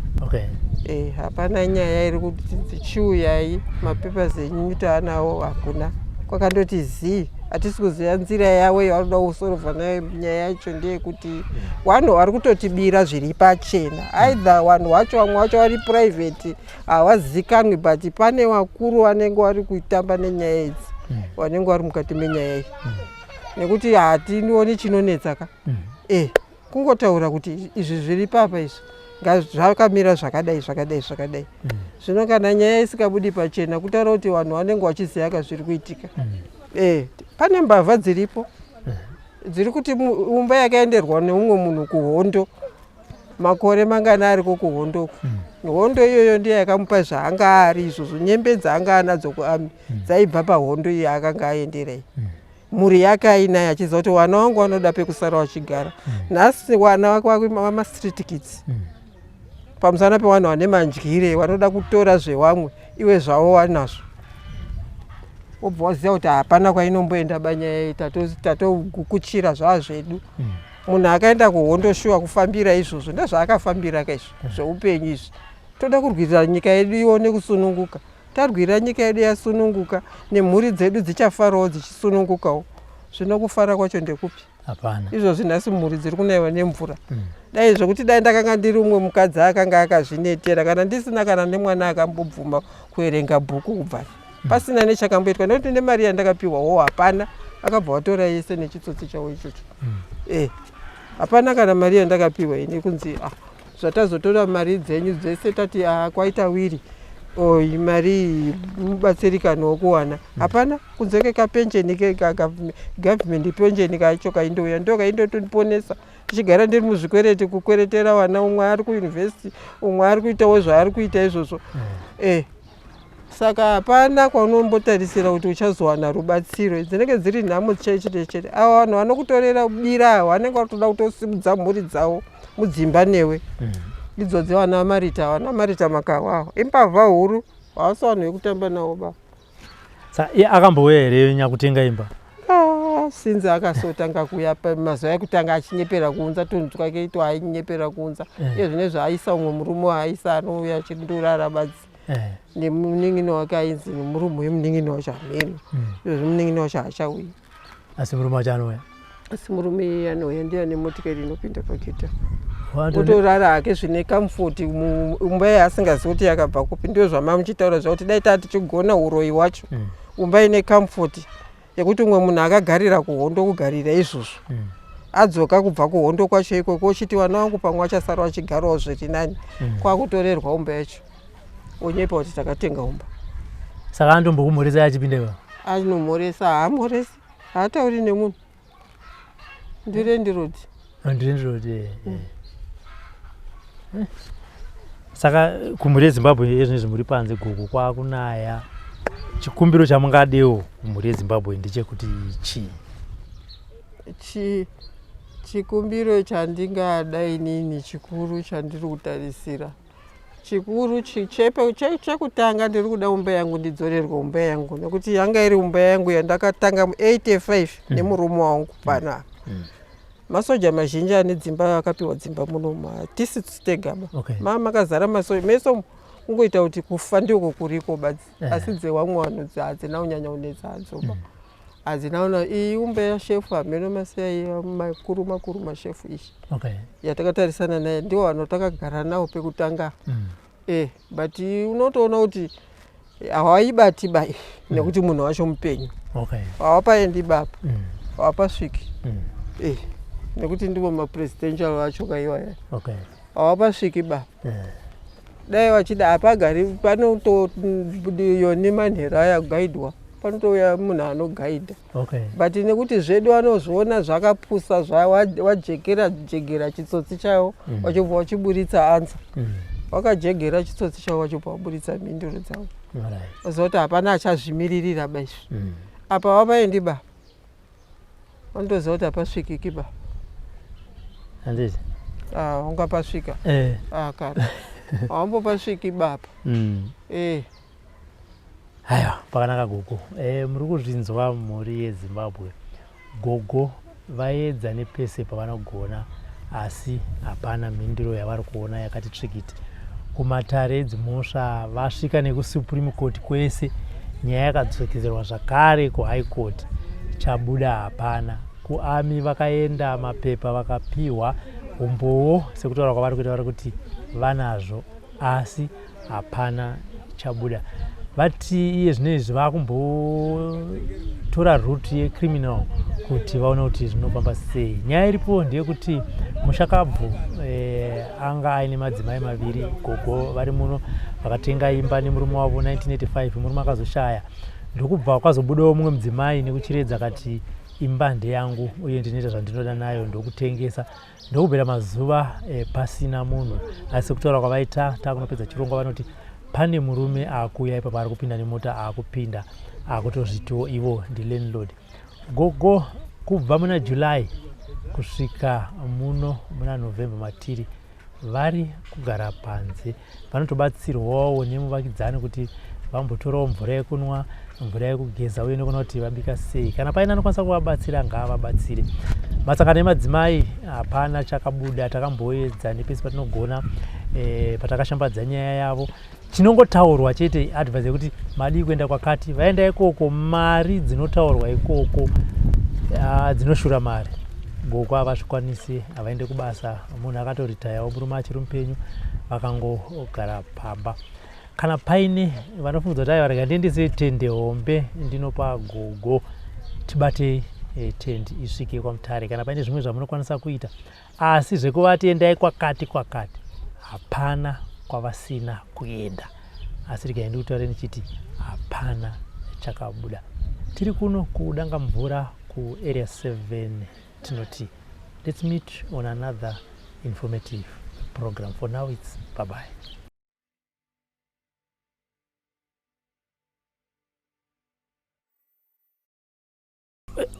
Hapana nyaya iri kuti chiuyai, mapapers enyu taanawo, hakuna. Kwakandoti zii, hatisi kuziva nzira yavo yavanoda kusorovha nayo nyaya yacho. Ndeyekuti vanhu vari kutotibira zviri pachena, either vanhu vacho, vamwe vacho vari private, havazikanwi, but pane vakuru vanenge vari kutamba nenyaya idzi, vanenge vari mukati menyaya iyi, nekuti hatinioni chinonetsa ka. Kungotaura kuti izvi zviri papa, izvi zvakamira zvakadai, zvakadai, zvakadai. Zvino kana nyaya isingabudi pachena, kutaura kuti vanhu vanenge vachiziva ka zviri kuitika. Pane mbavha dziripo dziri kuti umba yakaenderwa neumwe munhu kuhondo makore mangani ariko kuhondo uku. Hondo iyoyo ndiyo yakamupa zvaanga ari izvozvo. Nyembe dzaanga anadzo kuarmy dzaibva pahondo iyo akanga aendera iyi. Mhuri yake ainayo, achiziva kuti vana vangu vanoda pekusara vachigara. Nhasi vana vake vamastreet kids, pamusana pevanhu vane mandyire, vanoda kutora zvevamwe, iwe zvavo vanazvo, wobva waziva kuti hapana kwainomboenda banyaya iyi, tatogukuchira zvaa zvedu. Munhu akaenda kuhondo shuwa kufambira izvozvo, ndozvaakafambira kaizvo zveupenyu izvi. Toda kurwirira nyika yedu ione kusununguka. Tarwira nyika yedu yasununguka, nemhuri dzedu dzichafarawo dzichisunungukawo. Zvino kufara kwacho ndekupi? Hapana. Izvozvi nhasi mhuri dziri kunaiwa nemvura. Dai zvokuti dai ndakanga ndiri umwe mukadzi akanga akazvinetera, kana ndisina kana nemwana akambobvuma kuerenga bhuku kubva pasina nechakamboitwa, nekuti nemari yandakapiwa wo hapana, akabva watora yese nechitsotsi chavo ichocho. Hapana kana mari yandakapiwa ini kunzi, ah, zvatazotora mari dzenyu dzese, tati, ah, kwaita will. Oi mari iyi mubatsirikano wokuwana hapana kunze kekapenjeni kegavhumendi penjeni kacho kaindouya ndo kaindotondiponesa tichigara ndiri muzvikwereti kukweretera vana umwe ari kuyunivhesiti umwe ari kuitawo zvaari kuita izvozvo e saka hapana kwaunombotarisira kuti uchazowana rubatsiro dzinenge dziri nhamo chete chete ava vanhu vanokutorera bira ava vanenge vatoda kutosimudza mhuri dzavo mudzimba newe idzodzi vana marita vana marita makawa awa imbavha huru havasi vanhu vekutamba navo ba Sa iye akambouya here nyakutenga imba? Ah, since akasotanga kuuya pamazuva ekutanga achinyepera kuunza tunhu twake twainyepera kuunza iye zvine zvaaisa umwe murume waaisa anouya achindorara badzi nemunin'ina wake ainzi nemurume wemunin'ina wacho hameno izvozvi munin'ina wacho haachauyi. Asi murume wacho anouya? Asi murume iyeye anouya ndiye ane motikari inopinda pagedhi otorara hake zvine comfort mumba yaasingazivi kuti yakabva kupi. Ndizvo zvamamuchitaura zvakuti dai taa tichigona uroyi hwacho umba ine comfort yekuti umwe munhu akagarira kuhondo kugarira izvozvo adzoka kubva kuhondo kwacho ikoko uchiti vana vangu pamwe vachasara vachigarawo zviri nani kwakutorerwa umba yacho onyepa kuti takatenga umba. Saka anotombokumhoresa achipinda ipapo? Anomhoresa, haamhoresi, haatauri nemunhu. Ndirendirodi. Ndirendirodi. Saka kumhuri yeZimbabwe yezvinezvi muri panze gogo kwakunaya. Chikumbiro chamungadewo kumhuri yeZimbabwe ndechekuti chii? Chikumbiro chandingada inini chikuru chandiri kutarisira chikuru chekutanga ndiri kuda umba yangu ndidzorerwe umba yangu nekuti yanga iri umba yangu yandakatanga mu85 nemurume wangu pano apa. Masoja mazhinji ane dzimba akapiwa dzimba munomu hatisi tegaba makazara masoja meso kungoita kuti kufa ndiko kuriko badzi asi dzevamwe vanhu hadzina kunyanya kunetsa hadzoba hadzina una iyi umba yashefu hameno masiya makuru makuru mashefu ishi yatakatarisana naye ndiwo vanhu takagara nawo pekutanga but unotoona kuti hawaibati bai nekuti munhu wacho mupenyu hawapaendi bapa hawapasviki nekuti ndivo mapresidential vacho kaiwaya hawapasviki bapa dai vachida hapagari panotoyoni manhero aya gaidwa panotouya munhu anogaidha but nekuti zvedu vanozviona zvakapusa wajekera jegera chitsotsi chavo vachobva vachiburitsa ansa wakajegera chitsotsi chavo vachobva vaburitsa mhinduro dzavo vaziva kuti hapana achazvimiririra ba izvi apa wapaendi ba vanotoziva kuti hapasvikiki ba handiti ungapasvika kana hawambopasviki bapa Aiwa pakanaka gogo. Muri kuzvinzwa mhuri yeZimbabwe. Gogo vaedza nepese pavanogona asi hapana mhinduro yavari kuona yakati tsvikiti. Kumatare edzimhosva vasvika nekuSupreme Court kwese nyaya yakadzokezerwa zvakare kuHigh Court chabuda hapana. KuArmy vakaenda mapepa vakapihwa umbowo sekutaura kwavari kuita vari kuti vanazvo asi hapana chabuda. Vati iye zvino izvi vakumbotora route yecriminal kuti vaone kuti zvinofamba sei. Nyaya iripo ndeyekuti mushakabvu anga aine madzimai maviri gogo vari muno vakatenga imba nemurume wavo 1985 murume akazoshaya ndokubva kwazobudawo mumwe mudzimai nekuchiredza akati imba ndeyangu uye ndinoita zvandinoda nayo ndokutengesa ndokubvira mazuva pasina munhu asi kutaura kwavaita takunopedza chirongwa vanoti pane murume akuuya ipapo ari kupinda nemota akupinda akutozvitiwo ivo ndilandlord. Gogo kubva muna July kusvika muno muna November matiri vari kugara panze vanotobatsirwawo nemuvakidzani kuti vambotorawo mvura yekunwa mvura yekugeza uye nekuona kuti vabika sei kana paine anokwanisa kuvabatsira ngaavabatsire. Masangano emadzimai hapana chakabuda takamboedza nepese patinogona patakashambadza nyaya yavo chinongotaurwa chete advice yekuti madii kuenda kwakati vaenda ikoko mari dzinotaurwa ikoko dzinoshura mari gogo havazvikwanisi havaende kubasa munhu akatoritayawo murume achiri mupenyu vakangogara pamba kana paine vanofungudza kuti aiwa rega ndiendese tende hombe ndinopa gogo tibate tendi isvike kwaMutare kana paine zvimwe zvamunokwanisa kuita asi zvekuvati endai kwakati kwakati hapana kwavasina kuenda. Asi regai ndikutaure ndichiti hapana chakabuda. Tiri kuno kuDangamvura kuArea 7 tinoti let's meet on another informative program. For now it's bye bye.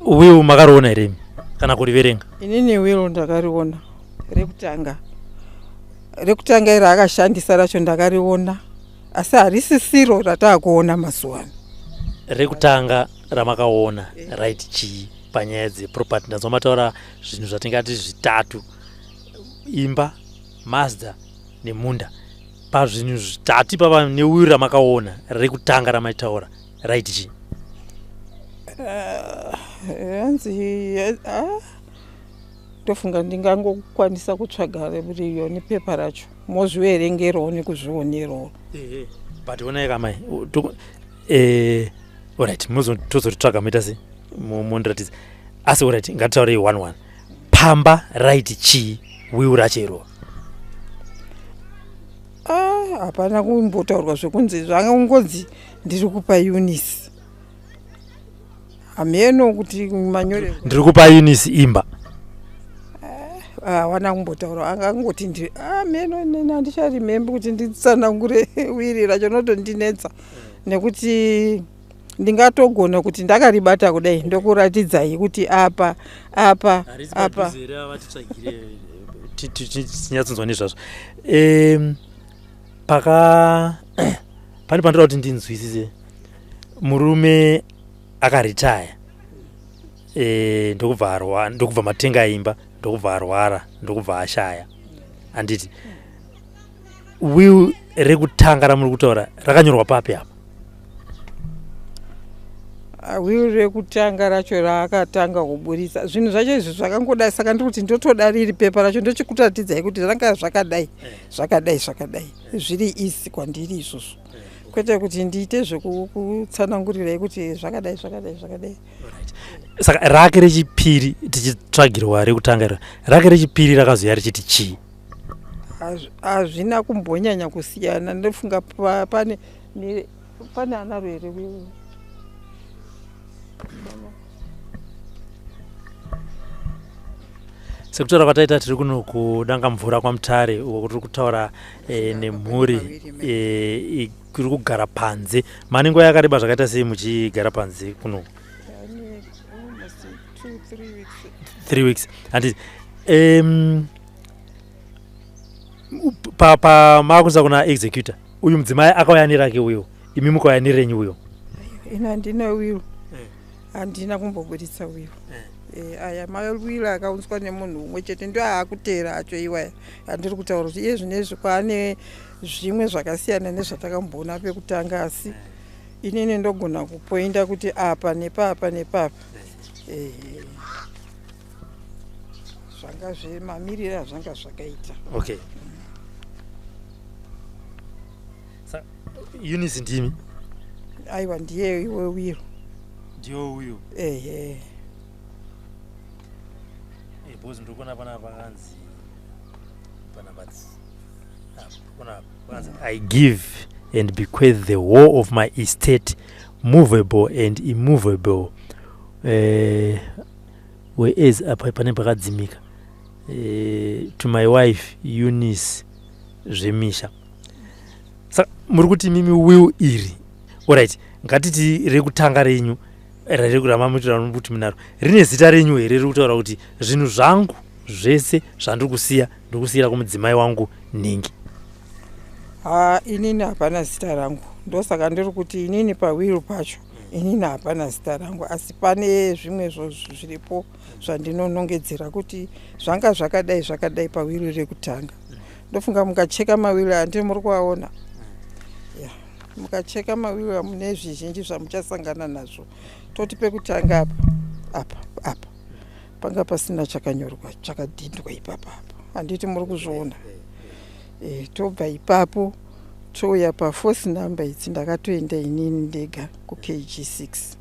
Will makariona here imi kana kuriverenga? Inini will ndakariona rekutanga. Rekutanga iri akashandisa racho ndakariona asi harisisiro rataakuona mazuva ano. Rekutanga ramakaona right chii panyaya dzeproperty? Ndanzwa mataura zvinhu zvatingati zvitatu, imba, Mazda nemunda. Pazvinhu zvitatu ipapa newill ramakaona rekutanga ramaitaura right chii? Hanzi ndofunga ndingangokwanisa kutsvaga riyo nepepa racho mozviverengerawo nekuzvionerawo. But onai kamai, alright, tozoritsvaga moita sei mondiratidza. Asi alright, ngatitaurei one one. Pamba right chii will racho iroro? Hapana kumbotaurwa zvekunzi zvangonzi ndiri kupa Eunice. Hameno kuti manyore ndiri kupa Eunice imba. Hawana kumbotaura, angangoti ndi meno neni handicharemembe kuti nditsanangure will racho notondinetsa nekuti ndingatogona kuti ndakaribata kudai ndokuratidzai kuti apa apa apa. Tinyatsonzwa nezvazvo. Paka pane pandoda kuti ndinzwisise. Murume akaritaya, ndokubva arwa, ndokubva matenga imba, ndokubva arwara, ndokubva ashaya, handiti? Will rekutanga ramuri kutaura rakanyorwa papi apa? Will rekutanga racho raakatanga kuburitsa zvinhu zvacho izvi zvakangodai, saka ndiri kuti ndotoda riri pepa racho ndochikuratidza kuti zvanga zvakadai zvakadai zvakadai, zviri easy kwandiri izvozvo, kwete kuti ndiite zvekutsanangurirai kuti zvakadai zvakadai zvakadai. Saka rake rechipiri, tichitsvagirwa rekutanga iro, rake rechipiri rakazoya richiti chii? Hazvina kumbonyanya kusiyana, ndofunga pane pane anaro here will? Sekutaura kwataita, tiri kuno kuDangamvura kwaMutare, uko tiri kutaura nemhuri iri kugara panze. Mane nguva yakareba zvakaita sei muchigara panze kuno? Almost 2-3 weeks. 3 weeks, handiti? Pa maakuisa kuna executor uyu mudzimai akauya nerake uyo, imi mukauya nerenyu uyo. Ini handina will, handina kumboburitsa will. Aya mawill akaunzwa nemunhu umwe chete ndo aakuteera acho iwaya handiri kutaura kuti iye zvinezvi kwaane zvimwe zvakasiyana nezvatakamboona pekutanga, asi inini ndogona kupoinda kuti apa nepapa nepapa. Zvanga zvemamiriro azvanga zvakaita. Okay, sa Eunice ndimi? Aiwa, ndiye iwe will. Ndiyo uyu? Ehe. Because ndiri kuona pana pakanzi panamba apa, pakanzi "I give and bequeath the whole of my estate, movable and immovable," whereas apa pane pakadzimika, "to my wife Eunice Zvemisha." Saka muri kuti mimi will iri, alright, ngatiti rekutanga renyu ramamuti munaro rine zita renyu here, riri kutaura kuti zvinhu zvangu zvese zvandiri kusiya ndiri kusiyira kumudzimai wangu nhingi? Ha, inini hapana zita rangu. Ndosaka ndiri kuti inini pawill pacho inini hapana zita rangu, asi pane zvimwe zviripo zvandinonongedzera kuti zvanga zvakadai zvakadai pawill rekutanga. Ndofunga mukacheka mawill handi muri kuaona ya, mukacheka mawill mune zvizhinji zvamuchasangana nazvo. Toti pekutanga apa apa apa panga pasina chakanyorwa, chakadhindwa ipapa apa, handiti muri kuzviona? Tobva ipapo touya paforce number idzi. Ndakatoenda inini ndega kuKG6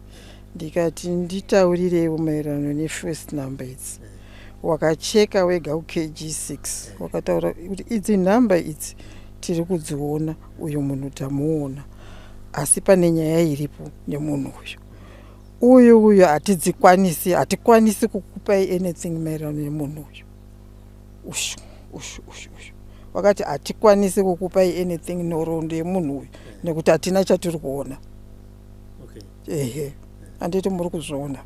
ndikati nditaurirewo maererano neforce number idzi. Wakacheka wega kuKG6, wakataura kuti idzi nhamba idzi. Tiri kudziona, uyu munhu tamuona, asi pane nyaya iripo nemunhu uyu. Uyu hatidzikwanisi, hatikwanisi kukupai anything maererano nemunhu uyu. Ushu ushu ushu ushu vakati hatikwanisi kukupai anything nhoroondo yemunhu uyu nekuti hatina chatiri kuona. Ehe, handiti muri kuzviona?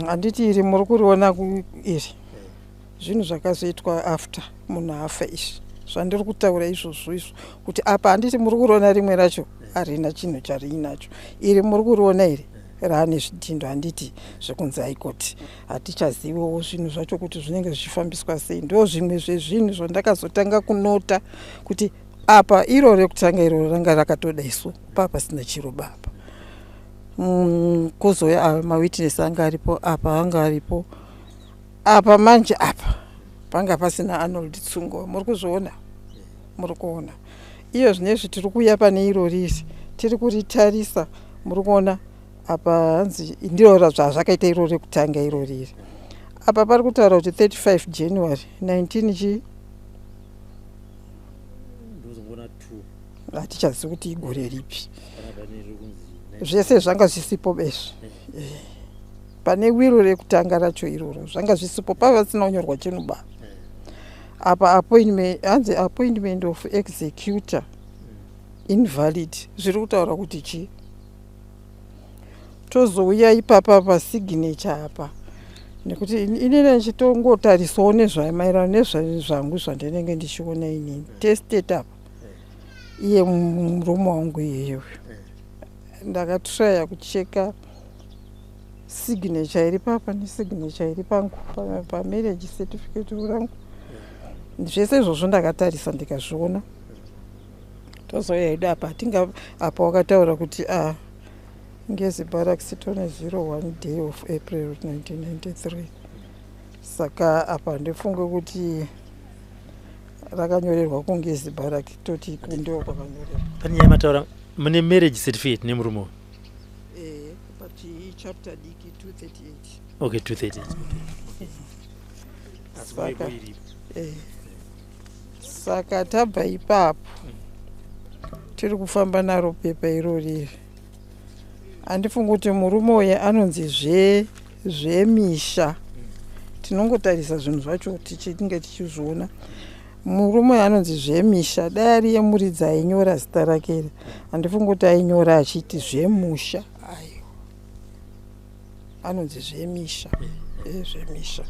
Handiti iri muri kuriona iri zvinhu zvakazoitwa after munhu afa izvi zvandiri kutaura izvozvo izvo, kuti apa handiti muri kuriona rimwe racho harina chinhu chariinacho. Iri muri kuriona iri raane zvidhindo, handiti zvekunzi haikoti hatichaziviwo zvinhu zvacho kuti zvinenge zvichifambiswa sei. Ndo zvimwe zvezvinhu zvandakazotanga kunota kuti apa iro rekutanga iroro ranga rakatodaiso paa pasina chiro bapa. Kuzouya mawitness anga aripo apa, anga aripo apa. Manje apa panga pasina Arnold Tsungo. Muri kuzviona, muri kuona iyo zvinezvi tiri kuuya pane iro riri tiri kuritarisa. Muri kuona apa hanzi ndiro zvazvakaita iro rekutanga iro riri apa pari kutaura kuti 35 January 19 chii, hatichazivi kuti igore ripi. Zvese zvanga zvisipo bezvi pane will rekutanga racho iroro, zvanga zvisipo, pava vasina kunyorwa chinhu ba. Apa appointment, hanzi appointment of executor invalid. Zviri kutaura kuti chii? Tozouya ipapa pasignature apa, nekuti inini ndichitongotarisawo nezvamaererano nezvangu zvandinenge ndichiona inini. Testator apa iye murume wangu iyeyo. Ndakatraya kucheka signature iri papa nesignature iri pangu pamarriage certificate rangu. Zvese izvozvo ndakatarisa, ndikazviona. Tozouya hedu apa, hatinga apa wakataura kuti a Ngezi Barracks tone 01 day of April 1993. Saka apa ndifunge kuti rakanyorerwa kuNgezi Barrack, toti ndo kwakanyorerwa. Pane nyaya mataura, mune marriage certificate nemurume uyu? But ichapter diki, 238. Okay, 238. Saka tabva ipapo, tiri kufamba naro pepa irori iri. Handifungi kuti murume uyu anonzi zvemisha. Tinongotarisa zvinhu zvacho tichinge tichizviona. Murume uyu anonzi zvemisha, dai ari yemuridzi ainyora zita rake iri, handifungi kuti ainyora achiti zvemusha. Aiwa, anonzi zvemisha, zvemisha.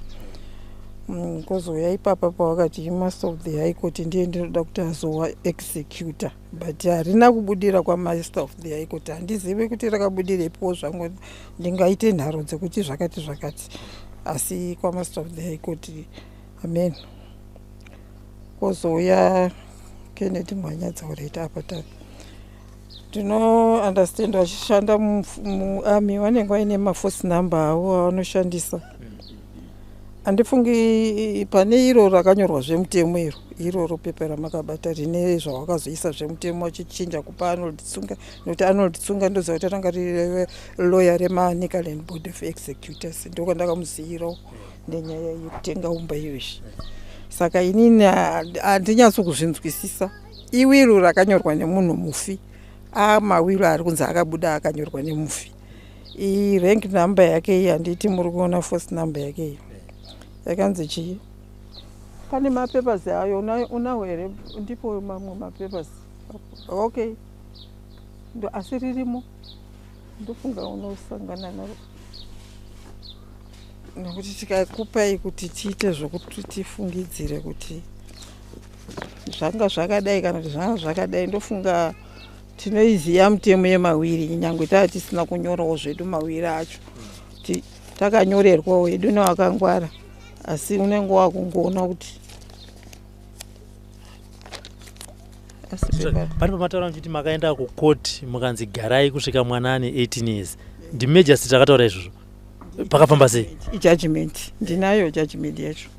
Kozouya ipapa pawakati Master of the High Court ndiye ndinoda kuti azova executor, but harina kubudira kwaMaster of the High Court. Handizivi kuti rakabudirepiwo zvangu, ndingaite nharo dzekuti zvakati zvakati, asi kwaMaster of the High Court, amen. Kozouya Kennedy Mwanyadzaureta apa. Ta ndinounderstand vachishanda muarmy vanenge vaine maforce number avo avanoshandisa. Handifungi pane iro rakanyorwa zvemutemo iro, iroro pepa ramakabata rine zvawakazoisa zvemutemo achichinja kupa Arnold Tsunga, nekuti Arnold Tsunga ndoziva kuti ranga riri lawyer reManicaland Board of Executors. Ndokwandakamuziyirawo nenyaya yekutenga umba iyoizvi. Saka inini handinyatso kuzvinzwisisa. Iwill rakanyorwa nemunhu mufi, amawill ari kunzi akabuda akanyorwa nemufi. Irank number yake iyi, handiti muri kuona force number yake iyi yakanzi chii? Pane mapapers ayo unawo here? Ndipo mamwe mapapers. Okay, ndo asi ririmo, ndofunga unosangana naro, nekuti tikakupai kuti tiite zvokuti tifungidzire kuti zvanga zvakadai kana kuti zvanga zvakadai, ndofunga tinoiziva mutemo yemawill, nyange taa tisina kunyorawo zvedu mawill acho. Takanyorerwawo hedu nevakangwara, asi unenge wakungoona kuti asi Pane pamataura muchiti makaenda kukoti mukanzi garai kusvika mwana ane 18 years. Ndimagistrate akataura izvozvo? Pakafamba sei? Ijudgment, ndinayo judgment yacho.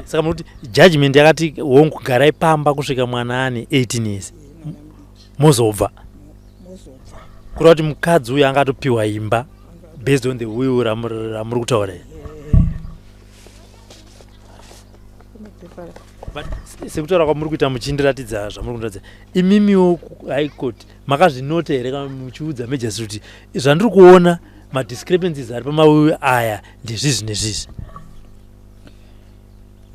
Saka munokuti judgment yakati hongu, garai pamba kusvika mwana ane 18 years, mozobva? Mozobva. Kureva kuti mukadzi uyu angatopiwa imba based on the will ramuri kutaura iri? Pane pepa. But sekutaura kwamuri kuita muchindiratidza zvamuri kundiratidza, imimiwo High Court makazvinota here kana muchiudza magistrate kuti zvandiri kuona, madiscrepancies ari pamawiwi aya ndezvizvi nezvizvi?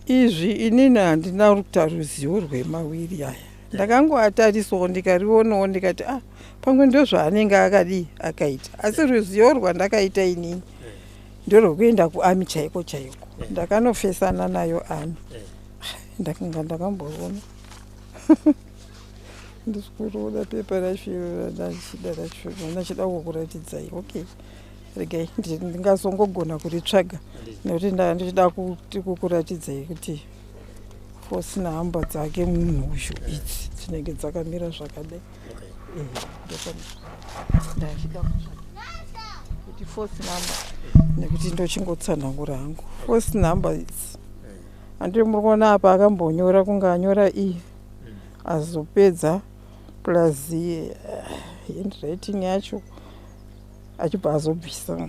Izvi inini handina kuita ruzivo rwemawiri aya. Ndakangoatarisawo, ndikarionawo, ndikati, "Ah, pamwe ndo zvaanenge akadii akaita." Asi ruzivo rwandakaita inini ndorwekuenda kuarmy chaiko chaiko. Ndakanofesana nayo army. Ndakanga ndakamboona, ndisikuroda pepa racho iro randachida racho, randachida kukuratidzai. Okay, regai ndingazongogona kuritsvaga nekuti ndaa ndichida kuti kukuratidzai kuti force number dzake munhu uyu idzi dzinenge dzakamira zvakadai. Ndachida kuti force number nekuti ndochingotsanangura hangu force number idzi. Handiri muri kuona apa akambonyora kunge anyora e, azopedza plus handwriting yacho achibva azobvisa.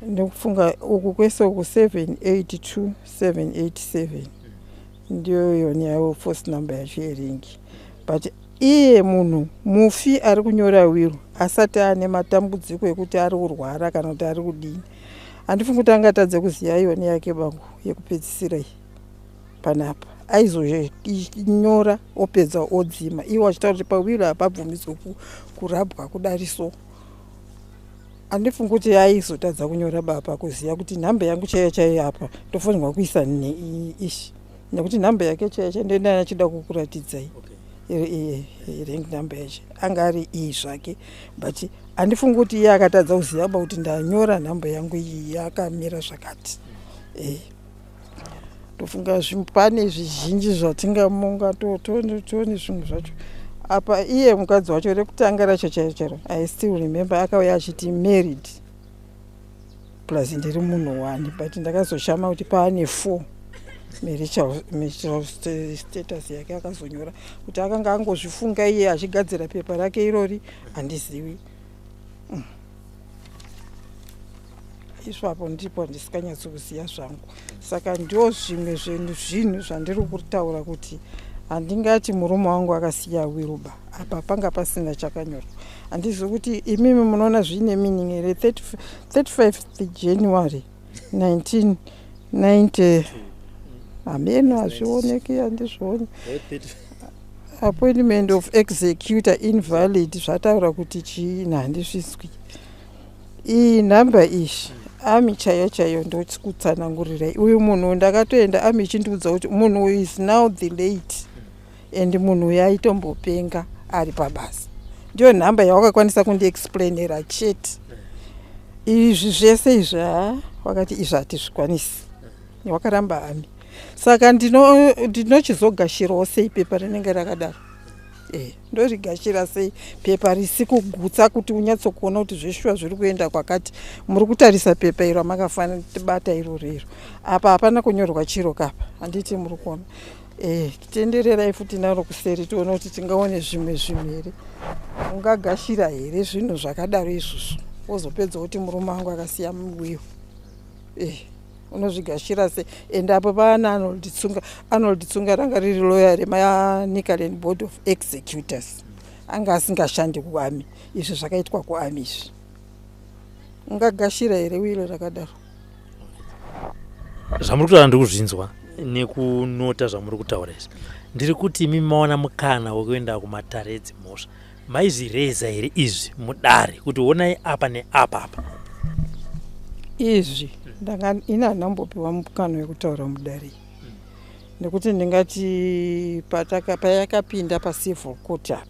Ndikufunga uku kwese uku 782 787 ndiyo yoni yayo force number yacho yerank. But iye munhu mufi ari kunyora will asati ane matambudziko ekuti ari kurwara kana kuti ari kudini, handifungi kuti angatadze kuziva yoni yake bangu yekupedzisira iyi panapa. Aizonyora opedza odzima, iwo achitaura kuti pawill hapabvumidzwe kurabwa kudariso. Handifungi kuti aizotadza kunyora bapa kuziva kuti nhamba yangu chaiyo chaiyo apa ndofanirwa kuisa ishi, nekuti nhamba yake chaiyo chaiyo ndoenda achida kukuratidzai rank number yacho anga ari iyi zvake. But handifungi kuti iye akatadza kuziva ba kuti ndanyora nhamba yangu iyi yakamira zvakati. Ndofunga pane zvizhinji zvatingamunga tione zvimwe zvacho apa. Iye mukadzi wacho rekutanga racho chairo chairo, I still remember akauya achiti married plus ndiri munhu one, but ndakazoshama kuti paane four marital status yake. Akazonyora kuti akanga angozvifunga iye achigadzira pepa rake irori, handizivi. Ipapo ndipo ndisikanyatsokuziva zvangu. Saka ndo zvimwe zvinhu zvandiri kutaura kuti handingati murume wangu akasiya will ba. Apa panga pasina chakanyorwa. Handizivi kuti imimi munoona zviine meaning here. 35 January 1990, hameno, hazvioneki, handizvioni. Appointment of executor invalid, zvataura kuti chiini, handizvizwi. Iyi nhamba iyi army chaiyo chaiyo, ndokutsanangurirai uyu munhu. Ndakatoenda army ichindiudza kuti munhu uyu is now the late and munhu uyu aitombopenga ari pabasa. Ndiyo nhamba yawakakwanisa kundiexplainera chete. Izvi zvese izvi, ha, wakati izvi hatizvikwanisi, wakaramba army. Saka ndinochizogashirawo sei pepa rinenge rakadaro? Ndorigashira sei pepa risi kugutsa kuti unyatsokuona kuti zveshuwa zviri kuenda kwakati? Muri kutarisa pepa iro amakafanibata iroro iro apa, hapana kunyorwa chiro kapa, handiti muri kuona? Tendererai futi naro kuseri tione kuti tingaone zvimwe zvinhu here. Ungagashira here zvinhu zvakadaro izvozvo, wozopedza kuti murume wangu akasiya will? Unozvigashira sei? And apo paana Arnold Tsunga. Arnold Tsunga ranga riri loya reManicaland Board of Executors, anga asingashandi kuarmy. Izvi zvakaitwa kuarmy izvi. Ungagashira here will rakadaro? Zvamuri kutaura ndiri kuzvinzwa nekunota zvamuri kutaura izvi. Ndiri kuti imi mawana mukana wekuenda kumatare edzimhosva, maizvireza here izvi mudare kuti onai apa neapa apa? Izvi ndanga ini handambopiwa mukana wekutaura mudare, nekuti ndingati payakapinda pacivil court apa,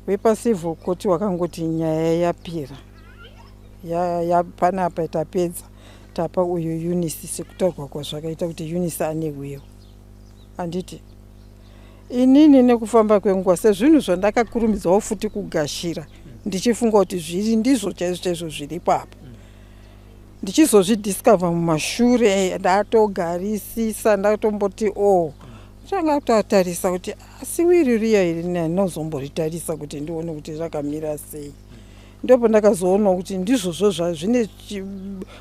wepacivil court wakangoti nyaya yapera panapa, tapedza, tapa uyu Eunice sekutaurwa kwazvakaita kuti Eunice ane will, handiti? Inini nekufamba kwenguva, sezvinhu zvandakakurumidzawo futi kugashira ndichifunga kuti zviri ndizvo chaizvo chaizvo zviripo apa, ndichizozvidiscover mumashure ndatogarisisa, ndatomboti o oh, tanga tatarisa kuti asi will riya iri ndinozomboritarisa kuti ndione kuti rakamira sei. Ndipo ndakazoonawo kuti ndizvozvo zvazvine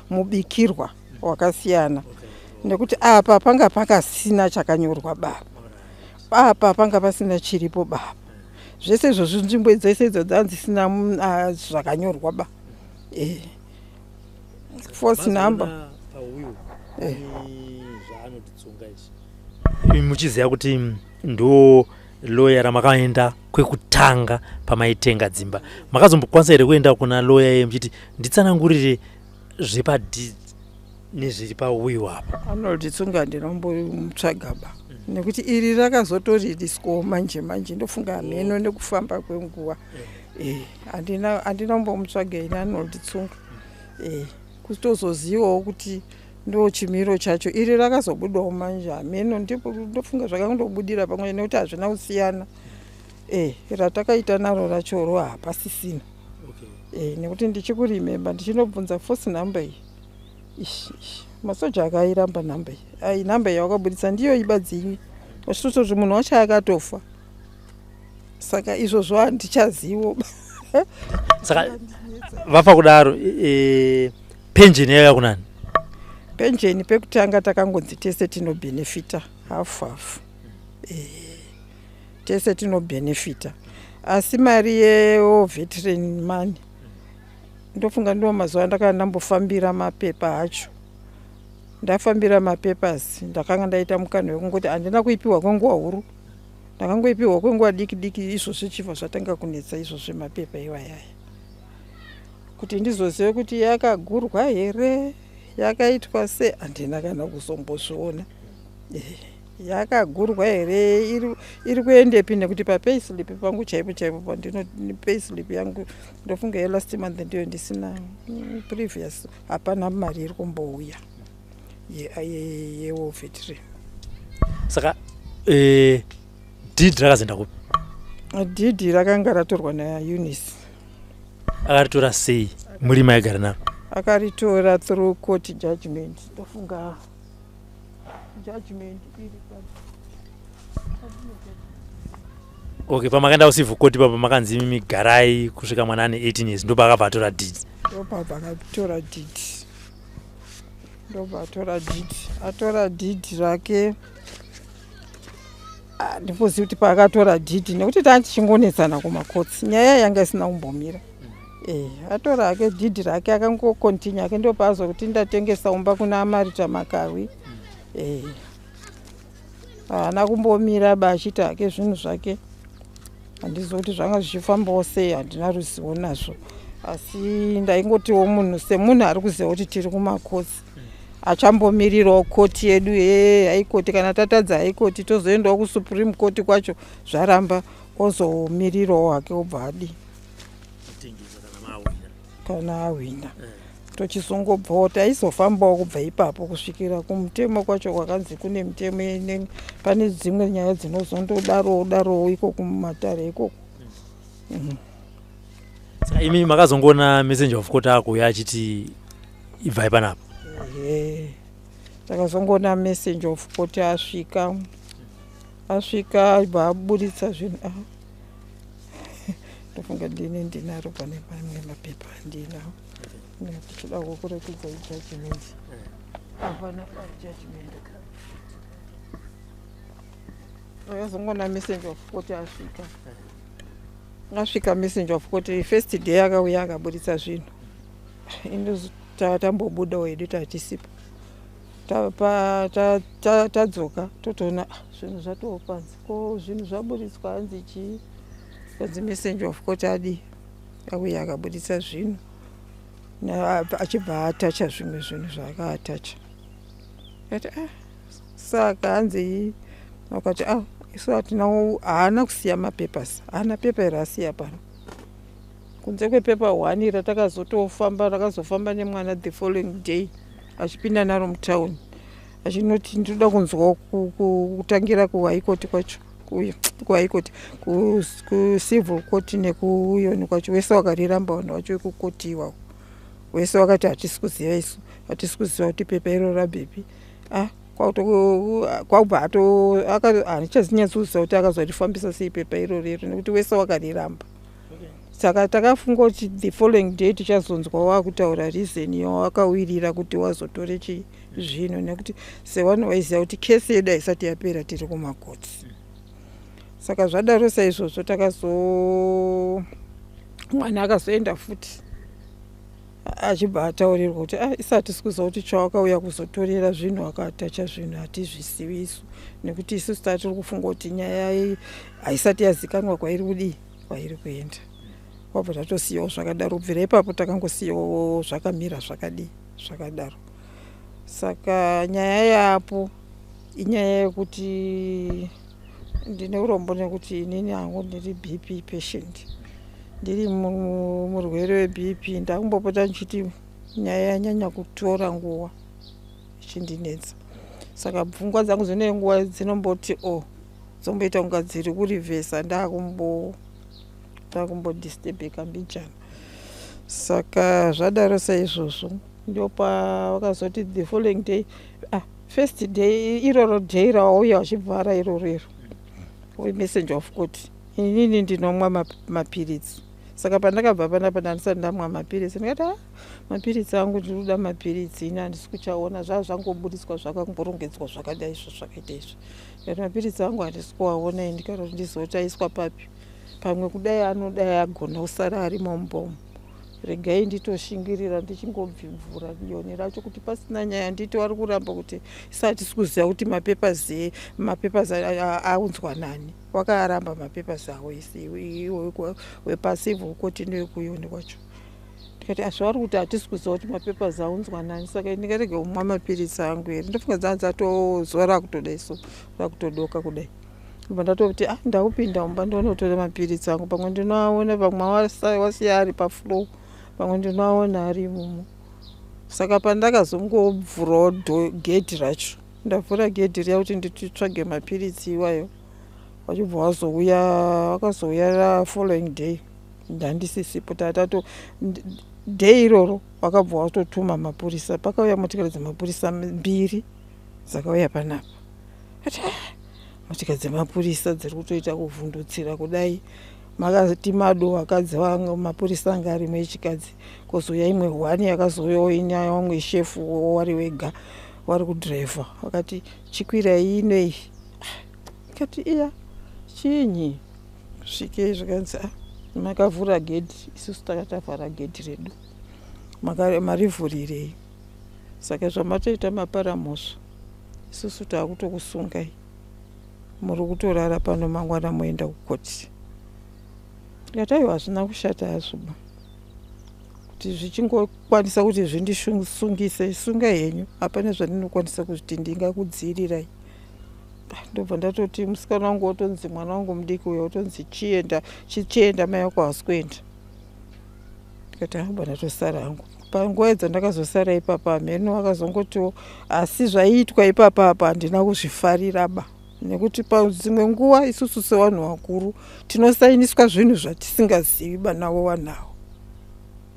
mubikirwa wakasiyana. Nekuti apa panga pakasina chakanyorwa baba, apa panga pasina chiripo baba. Zvese izvozvo, nzvimbo dzese idzo dzanzisina zvakanyorwa ba. Force number. Zvaanotitsunga izvi, muchiziva kuti ndo loya ramakaenda kwekutanga pamaitenga dzimba, makazombokwanisa here kuenda kuna loya iye muchiti, "Nditsanangurire zvepadeed nezviri pawill apa"? Arnold Tsunga ndinombomutsvaga ba, nekuti iri rakazotoririswawo manje manje, ndofunga hameno nekufamba kwenguva. Handina kumbomutsvaga ini Arnold Tsunga, kutozozivawo kuti ndo chimiro chacho. Iri rakazobudawo manje, hameno, ndofunga zvakangondobudira pamwe, nekuti hazvina kusiyana. Ratakaita naro rachoro hapasisina. Nekuti ndichikurimemba ndichinobvunza force number iyi, ish ish, masoja akairamba nhamba iyi. Ai, nhamba iyi yakabudisa ndiyo ibadzi, vachitototi munhu wacho akatofa, saka izvozvo handichazivo. Saka vafa kudaro, penjeni yaiva kunani? Penjeni pekutanga takangonzi tese tinobhenefita hafu hafu. Tese tinobhenefita, asi mari yewar veteran money, ndofunga ndiwo mazuva andakanga ndambofambira mapepa acho. Ndafambira mapapers, ndakanga ndaita mukana wekungoti handina kuipiwa kwenguva huru, ndakangoipiwa kwenguva diki diki. Izvozvo chibva zvatanga kunetsa izvozvo mapepa iwayaya, kuti ndizozive kuti yakagurwa here, yakaitwa se, handina kana kuzombozviona. Yakagurwa here, iri kuendepi? Nekuti papayslip pangu chaipo chaipo pandino payslip yangu, ndofunga yelast month ndiyo ndisina, previous hapana mari iri kumbouya yewar veteran. Saka deed rakazoenda kupi? Deed rakanga ratorwa naUnice. Akaritora sei muri maigara naro? Akaritora through court judgment. Ndofunga judgment iri Okay, pamakaenda kucivil court ipapo, makanzi imimi garai kusvika mwana ane 18 years, ndopaakabva atora deed? Ndopabva akatora deed, ndobva atora deed. Atora deed rake, handimbozivi kuti paakatora deed, nekuti taa tichingonetsana kumakotsi, nyaya yanga isina kumbomira. Atora hake deed rake, akangokontinya hake. Ndopaazokuti ndatengesa umba kuna Marita Makawi. Haana kumbomira ba, achiita hake zvinhu zvake. Handizivi kuti zvanga zvichifambawo sei, handina ruzivo nazvo, asi ndaingotiwo munhu semunhu ari kuziva kuti tiri kumakotsi, achambomirirawo koti yedu yehigh court. Kana tatadza high court, tozoendawo kusupreme court kwacho, zvaramba, ozomirirawo hake, obva adi kana ahwina, tochizongobvawo. Taizofambawo kubva ipapo kusvikira kumutemo kwacho, kwakanzi kune mitemo, pane dzimwe nyaya dzinozondodarowo darowo ikoko mumatare ikoko. Saka imi makazongoona messenger of court akuuya achiti ibvai panapa? Ehe, takazongoona messenger of court asvika, asvika ibva aburitsa zvinhu. Ah. Ndofunga ndine ndinaro pane pamwe mapepa andinawo, tichida kukuratidza ijudgment. Hapana judgment. Akazongoona messenger of court asvika, asvika messenger of court first day akauya akaburitsa zvinhu. Tambobudawo hedu, tatisipo. Tadzoka totoona, ah, zvinhu zvatoo panze. Ko zvinhu zvaburitswa hanzi chii? Kanzi messenger of court adi auya akaburitsa zvinhu, achibva atacha zvimwe zvinhu zvaakaatacha. Ati, ah, saka hanzi akati, ah, isu hatina, haana kusiya mapapers, haana pepa iri asiya pano kunze kwepepa one ratakazotofamba, rakazofamba nemwana the following day, achipinda naro mutauni achinoti ndinoda kunzwawo kutangira kuhigh court kwacho, kuhigh court, kucivil court nekuyoni kwacho. Wese wakariramba, vanhu vacho vekukoti iwawo wese wakati hatisi kuziva, isu hatisi kuziva kuti pepa iro rabhepi. Ah, kwabva ato handichazinyatsoziva kuti akazorifambisa sei pepa iro rero, nekuti wese wakariramba. Saka takafunga kuti the following day tichazonzwa wakutaura reason yawakawirira kuti wazotore chii zvino, nekuti sevanhu vaiziva kuti kesi yedu haisati yapera, tiri kumakotsi. Saka zvadaro saizvozvo, takazo mwana akazoenda futi achibva ataurirwa kuti ah, isati sikuziva kuti chawakauya kuzotorera zvinhu, akatacha zvinhu hatizvisivi isu, nekuti isusu tatiri kufunga kuti nyaya haisati yazikanwa kwairi kudii, kwairi kuenda. Wabva tatosiyawo zvakadaro. Kubvira ipapo takangosiyawo zvakamira zvakadii, zvakadaro. Saka nyaya yapo inyaya yekuti ndine urombo nekuti inini hangu ndiri BP patient, ndiri murwere weBP. Ndakumbopota ndichiti nyaya yanyanya kutora nguva ichindinetsa, saka pfungwa dzangu dzine nguva dzinomboti o oh, dzomboita kunga dziri kurivhesa, ndakumbodisturbeka mbijana. Saka zvadaro saizvozvo, ndopavakazoti the following day, ah, first day iroro, day rawauya uchibvara iroro iro, messenger of court, inini ndinomwa mapiritsi. Saka pandakabva panapa ndandisati ndamwa mapiritsi. Ndikati, a ah, mapiritsi angu, ndiri kuda mapiritsi, ini handisi kuchaona, zvaa zvangobudiswa zvakamborongedzwa zvakadai izvo zvakaita izvo. Ndikati, mapiritsi angu handisi kuaona ini, ndikati ndizoti aiswa papi, pamwe kudai anodai agona kusara arimo mumbomo. Regai nditoshingirira ndichingobvibvura yoni racho kuti pasina nyaya, nditi vari kuramba kuti isati sikuziva kuti mapapers, mapapers aunzwa nani. Wakaaramba mapapers avo isi wepacivil court newekuyoni kwacho. Ndikati azvavari kuti hatisi kuziva kuti mapapers aunzwa nani, saka ndingarege kumwa mapiritsi angu here? Ndofunga dzanga dzatozuva rakutodai so, rakutodoka kudai. Ndobva ndatoti, ah, ndakupinda mumba ndonotora mapiritsi angu, pamwe ndinoaona, pamwe wasiya ari pafloor, pamwe ndinoaona ari imomo. Saka pandakazongovhurawo gedhi racho, ndavhura gedhi riya kuti nditsvage mapiritsi iwayo, vachibva wazouya, vakazouya rafollowing day, ndandisisipo. Tatato day iroro vakabva watotuma mapurisa. Pakauya motikari dzemapurisa mbiri dzakauya panapa. Ati, ah, motikari dzemapurisa dziri kutoita kuvhundutsira kudai, makati mado vakadzi vanga mapurisa anga arimo echikadzi, kwozouya imwe hwani yakazouyawo inyaya wamwe shefu wari wega wari kudhiraivha. Vakati, chikwirai inoi. Kati, iya, chinyi? Svikei zvikanzi, ah, makavhura gedhi, isusu takatavhara gedhi redu, marivhurirei? Saka zvamatoita mapara mhosva, isusu taakutokusungai, muri kutorara pano, mangwana moenda kukoti. Ndikati, aiwa, hazvina kushata hazvoba kuti zvichingokwanisa kuti zvindisungise, sungai henyu, hapana zvandinokwanisa kuti ndingakudzirirai. Ndobva ndatoti musikana wangu wotonzi, mwana wangu mudiki uyo wotonzi, chienda, chichienda, mai vako hasi kuenda. Ndikati, hamba, ndatosara hangu. Panguva idzo ndakazosara ipapa, mheno akazongotiwo, asi zvaiitwa ipapa apa handina kuzvifarira ba, nekuti padzimwe nguva isusu sevanhu vakuru tinosainiswa zvinhu zvatisingazivi ba navo vanhu avo.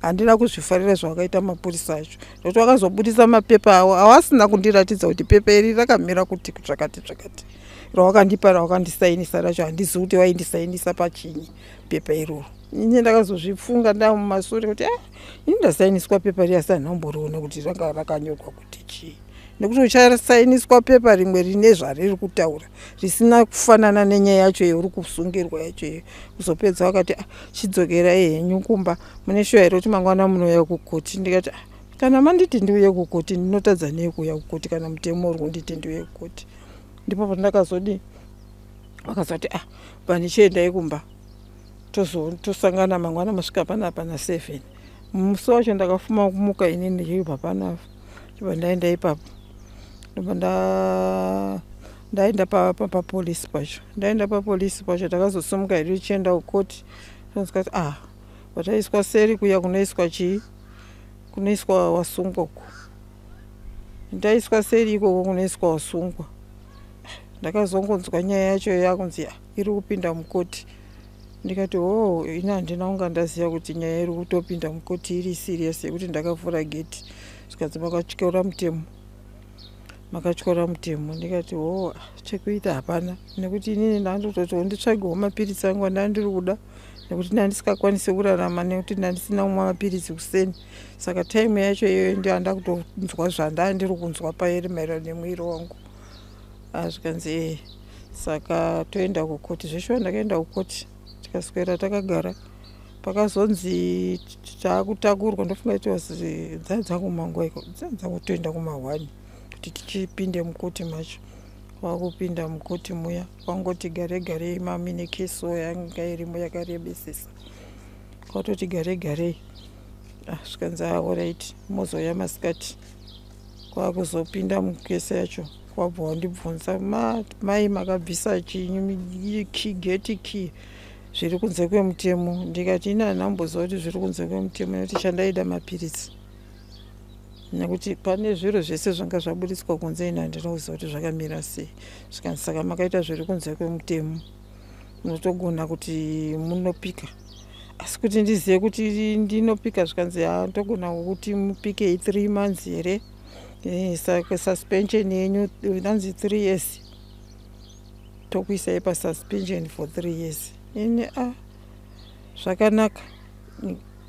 Handina kuzvifarira zvavakaita mapurisa acho, nokuti vakazobudisa mapepa avo awasina kundiratidza kuti pepa iri rakamira kuti zvakati zvakati. Rawakandipa, rawakandisainisa racho, handizivi kuti vaindisainisa pachinyi pepa iroro. Ini ndakazozvifunga ndamumasure kuti, ah, ini ndasainiswa pepa riya, asi handinomboriona kuti ranga rakanyorwa kuti chii, nekuti uchasainiswa pepa rimwe rine zvariri kutaura risina kufanana nenyaya yacho yeuri kusungirwa yacho iyo. Kuzopedza vakati, ah, chidzokerai henyu kumba, mune shuwa here kuti mangwana munouya kukoti? Ndikati, ah, kana manditi ndiuye kukoti, ndinotadza nei kuuya kukoti kana mutemo uri kunditi ndiuye kukoti? Ndipo pandakazodi, vakazoti, ah, panichiendai kumba, tosangana mangwana, masvika panapa na7. Musi wacho ndakafuma kumuka inini ndichibva panapa, chibva ndaenda ipapo, ndobva ndaenda papolisi pacho. Ndaenda papolisi pacho, takazosimuka hedu tichienda kukoti. Tonzwa kuti, ah, vataiswa seri kuya kunoiswa chii, kunoiswa wasungwa uko. Ndaiswa seri ikoko kunoiswa wasungwa, ndakazongonzwa nyaya yacho yakunzi, ah, iri kupinda mukoti. Ndikati, o oh, ini handina kunga ndaziva kuti nyaya iri kutopinda mukoti iri serious yekuti ndakavhura geti. Zvikanzi, makatyora mutemo, makatyora mutemo. Ndikati, o oh, chekuita hapana, nekuti inini ndandototi nditsvagewo mapiritsi angu andandiri kuda. Nekuti ndandisingakwanisi kurarama nekuti ndandisina kumwa mapiritsi kuseni. Saka time yacho iyoyo ndio andakutonzwa zvandaa ndiri kunzwa pairi maererano nemuviri wangu. Zvikanzi ee, saka toenda kukoti. Zveshuwa ndakaenda kukoti, tikaswera takagara. Pakazonzi taakutakurwa, ndofunga it was dzaa dzangu iko dzaa dzangutoenda kuma1 kuti tichipinde mukoti macho. Kwakupinda mukoti muya, kwangoti gare garei, mamine keso yanga irimo yakarebesesa. Kwatoti gare garei, zvikanzi alright, mozouya masikati. Kwakuzopinda mukesi yacho, kwabva wandibvunza, "Mai, makabvisa chinyi key, gate key, zviri kunze kwemutemo?" Ndikati, "Ini handamboziva kuti zviri kunze kwemutemo, nekuti chandaida mapiritsi, nekuti pane zviro zvese zvanga zvaburitswa kunze, ini handina kuziva kuti zvakamira sei." Zvikanzi, "Saka makaita zviri kunze kwemutemo, munotogona kuti munopika." Asi kuti ndizive kuti ndinopika, zvikanzi, "Ha, ndogona kuti mupike 3 months here? Saka suspension yenyu inanzi 3 years, tokuisai pasuspension for 3 years." Ini, a zvakanaka,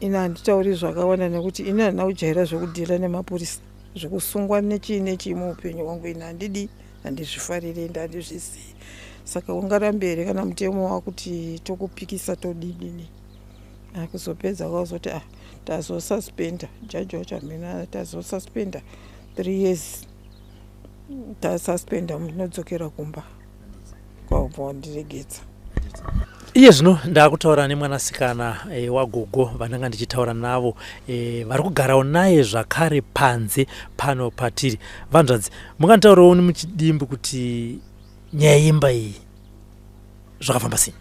ini handitauri zvakawanda nekuti ini handina kujaira zvekudhila nemapurisa, zvekusungwa nechii nechii muupenyu hwangu. Ini handidi, handizvifariri, ende handizvizii. Saka ungarambe here kana mutemo wakuti tokupikisa, todidini? Kuzopedza kwazoti, ah, tazosuspenda, jaji wacho hamena, tazosuspenda 3 years, tasuspenda, munodzokera kumba. Kwabva wandiregedza. Iye zvino ndaakutaura nemwanasikana wagogo vandanga ndichitaura navo, vari kugarawo naye zvakare panze pano patiri. Vanzvadzi, munganditaurawo muchidimbu kuti nyaya yemba iyi zvakafamba sei?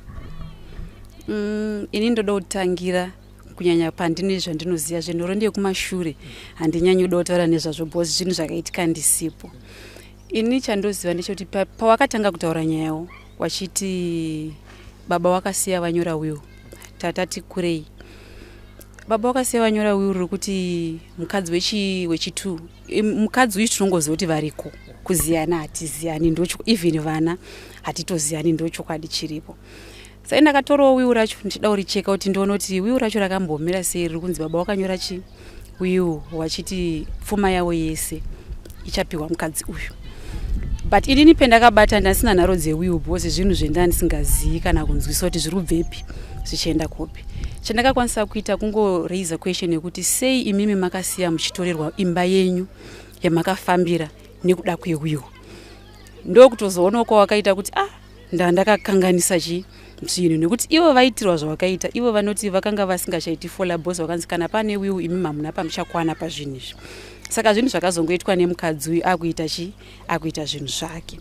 Ini ndoda kutangira kunyanya pandine zvandinoziva. Zvenhoroondo yekumashure handinyanyi kuda kutaura nezvazvo because zvinhu zvakaitika ndisipo. Ini chandoziva ndechekuti pawakatanga kutaura nyayawo wachiti baba wakasiya vanyora will, tatati kurei baba wakasiya vanyora will riri kuti mukadzi wechi2, mukadzi uyu tinongoziva kuti variko, kuziyana hatiziyani, ndocho even vana hatitoziyani, ndochokwadi chiripo. Sai ndakatorawo will racho ndichida kuricheka kuti ndione kuti will racho rakambomira sei, riri kunzi baba wakanyora chi will wachiti pfuma yavo yese ichapiwa mukadzi uyu. But inini pendakabata ndasina nharo dzewill because zvinhu zvenda ndisingazii kana kunzwisa kuti zviri kubvepi zvichienda kupi. Chandakakwanisa kuita kungoraisa question yekuti sei imimi makasiya muchitorerwa imba yenyu yamakafambira nekuda kwewill? Ndokutozoonawo kwawakaita kuti, ah, ndandakakanganisa chi zvinhu, nekuti ivo vaitirwa zvavakaita. Ivo vanoti vakanga vasingachaiti follow because vakanzi kana pane will imi hamuna pamuchakwana pazvinhu izvi. Saka zvinhu zvakazongoitwa nemukadzi uyu akuita chi akuita zvinhu zvake.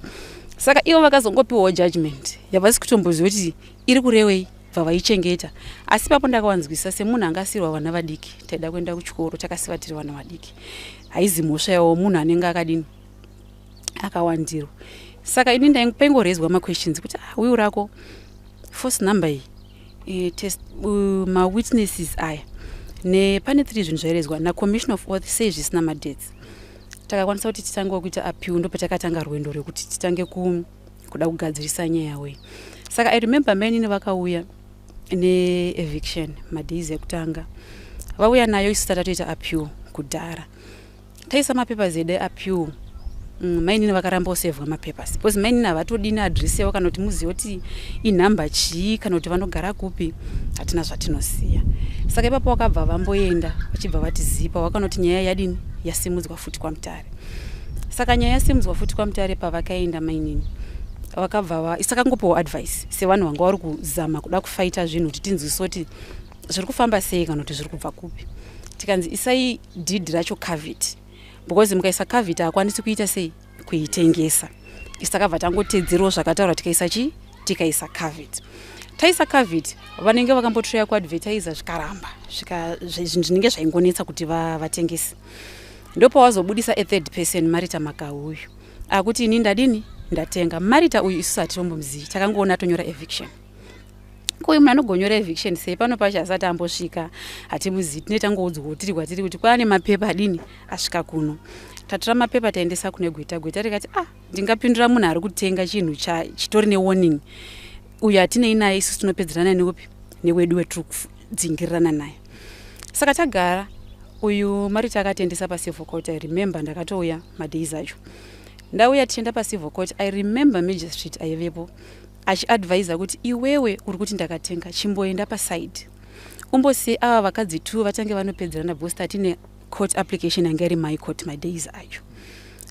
Saka ivo vakazongopiwawo judgment yavasi kutomboziva kuti iri kurevei, bva vaichengeta. Asi ipapo ndakawanzwisa semunhu angasiyirwa vana vadiki, taida kuenda kuchikoro, takasiva tiri vana vadiki, haizi mhosva yavo, munhu anenge akadini, akawandirwa. Saka ini paingorezwa maquestions kuti, ah, will rako force number iyi, test mawitnesses aya, nepane three zvinhu zvairezwa nacommission of oath, sei zvisina madates? Takakwanisa kuti titangewo kuita appeal, ndopatakatanga rwendo rwekuti titange kuda kugadzirisa nyaya wei. Saka I remember mainini vakauya neeviction madays ekutanga vauya nayo, isu tatatoita appeal kudhara, taisa mapapers edu eappeal. Mainini vakaramba kusevhwa mapapers because mainini havatodini adresi yavo kana kuti muzive kuti inhamba chii kana kuti vanogara kupi, hatina zvatinoziva. Saka ipapo vakabva vamboenda, vachibva vati zipa vakanoti nyaya yadini, yasimudzwa futi kwaMutare. Saka nyaya yasimudzwa futi kwaMutare, pavakaenda mainini vakabva isakangopiwa advice sevanhu vanga vari kuzama kuda kufaita zvinhu kuti tinzwise kuti zviri kufamba sei kana kuti zviri kubva kupi. Tikanzi isai deed racho caveat, because mukaisa caveat haakwanisi kuita sei, kuitengesa. Isi takabva tangotedzerawo zvakataurwa, tikaisa chi tikaisa caveat. Taisa caveat, vanenge vakambotraya kuadvertisa zvikaramba, zvinhu zvinenge zvaingonetsa kuti vatengese. Ndopawazobudisa a third person, Marita Makauyu, akuti ini ndadini, ndatenga. Marita uyu isusu hatitombomuzivi, takangoona atonyora eviction. Koyu munhu anogonyora eviction sei? Pano pacho asati ambosvika, hatimuzivi. Tine tangoudzwawo tiri kwatiri kuti kwaane mapepa adini, asvika kuno. Tatora mapepa, taendesa kune gweta. Gweta rikati, ah, ndingapindura munhu ari kutenga chinhu chitori newarning? Uyu hatinei naye, isusu tinopedzerana neupi? Newedu wetiri kudzingirirana naye. Saka tagara, uyu Marita akatendesa pacivil court. I remember ndakatouya madays acho, ndauya tichienda pacivil court. I remember magistrate aivepo achiadvisa kuti, "Iwewe uri kuti ndakatenga, chimboenda paside, umbosiye ava vakadzi two vatange vanopedzerana, because tatine court application yanga iri my court madays acho.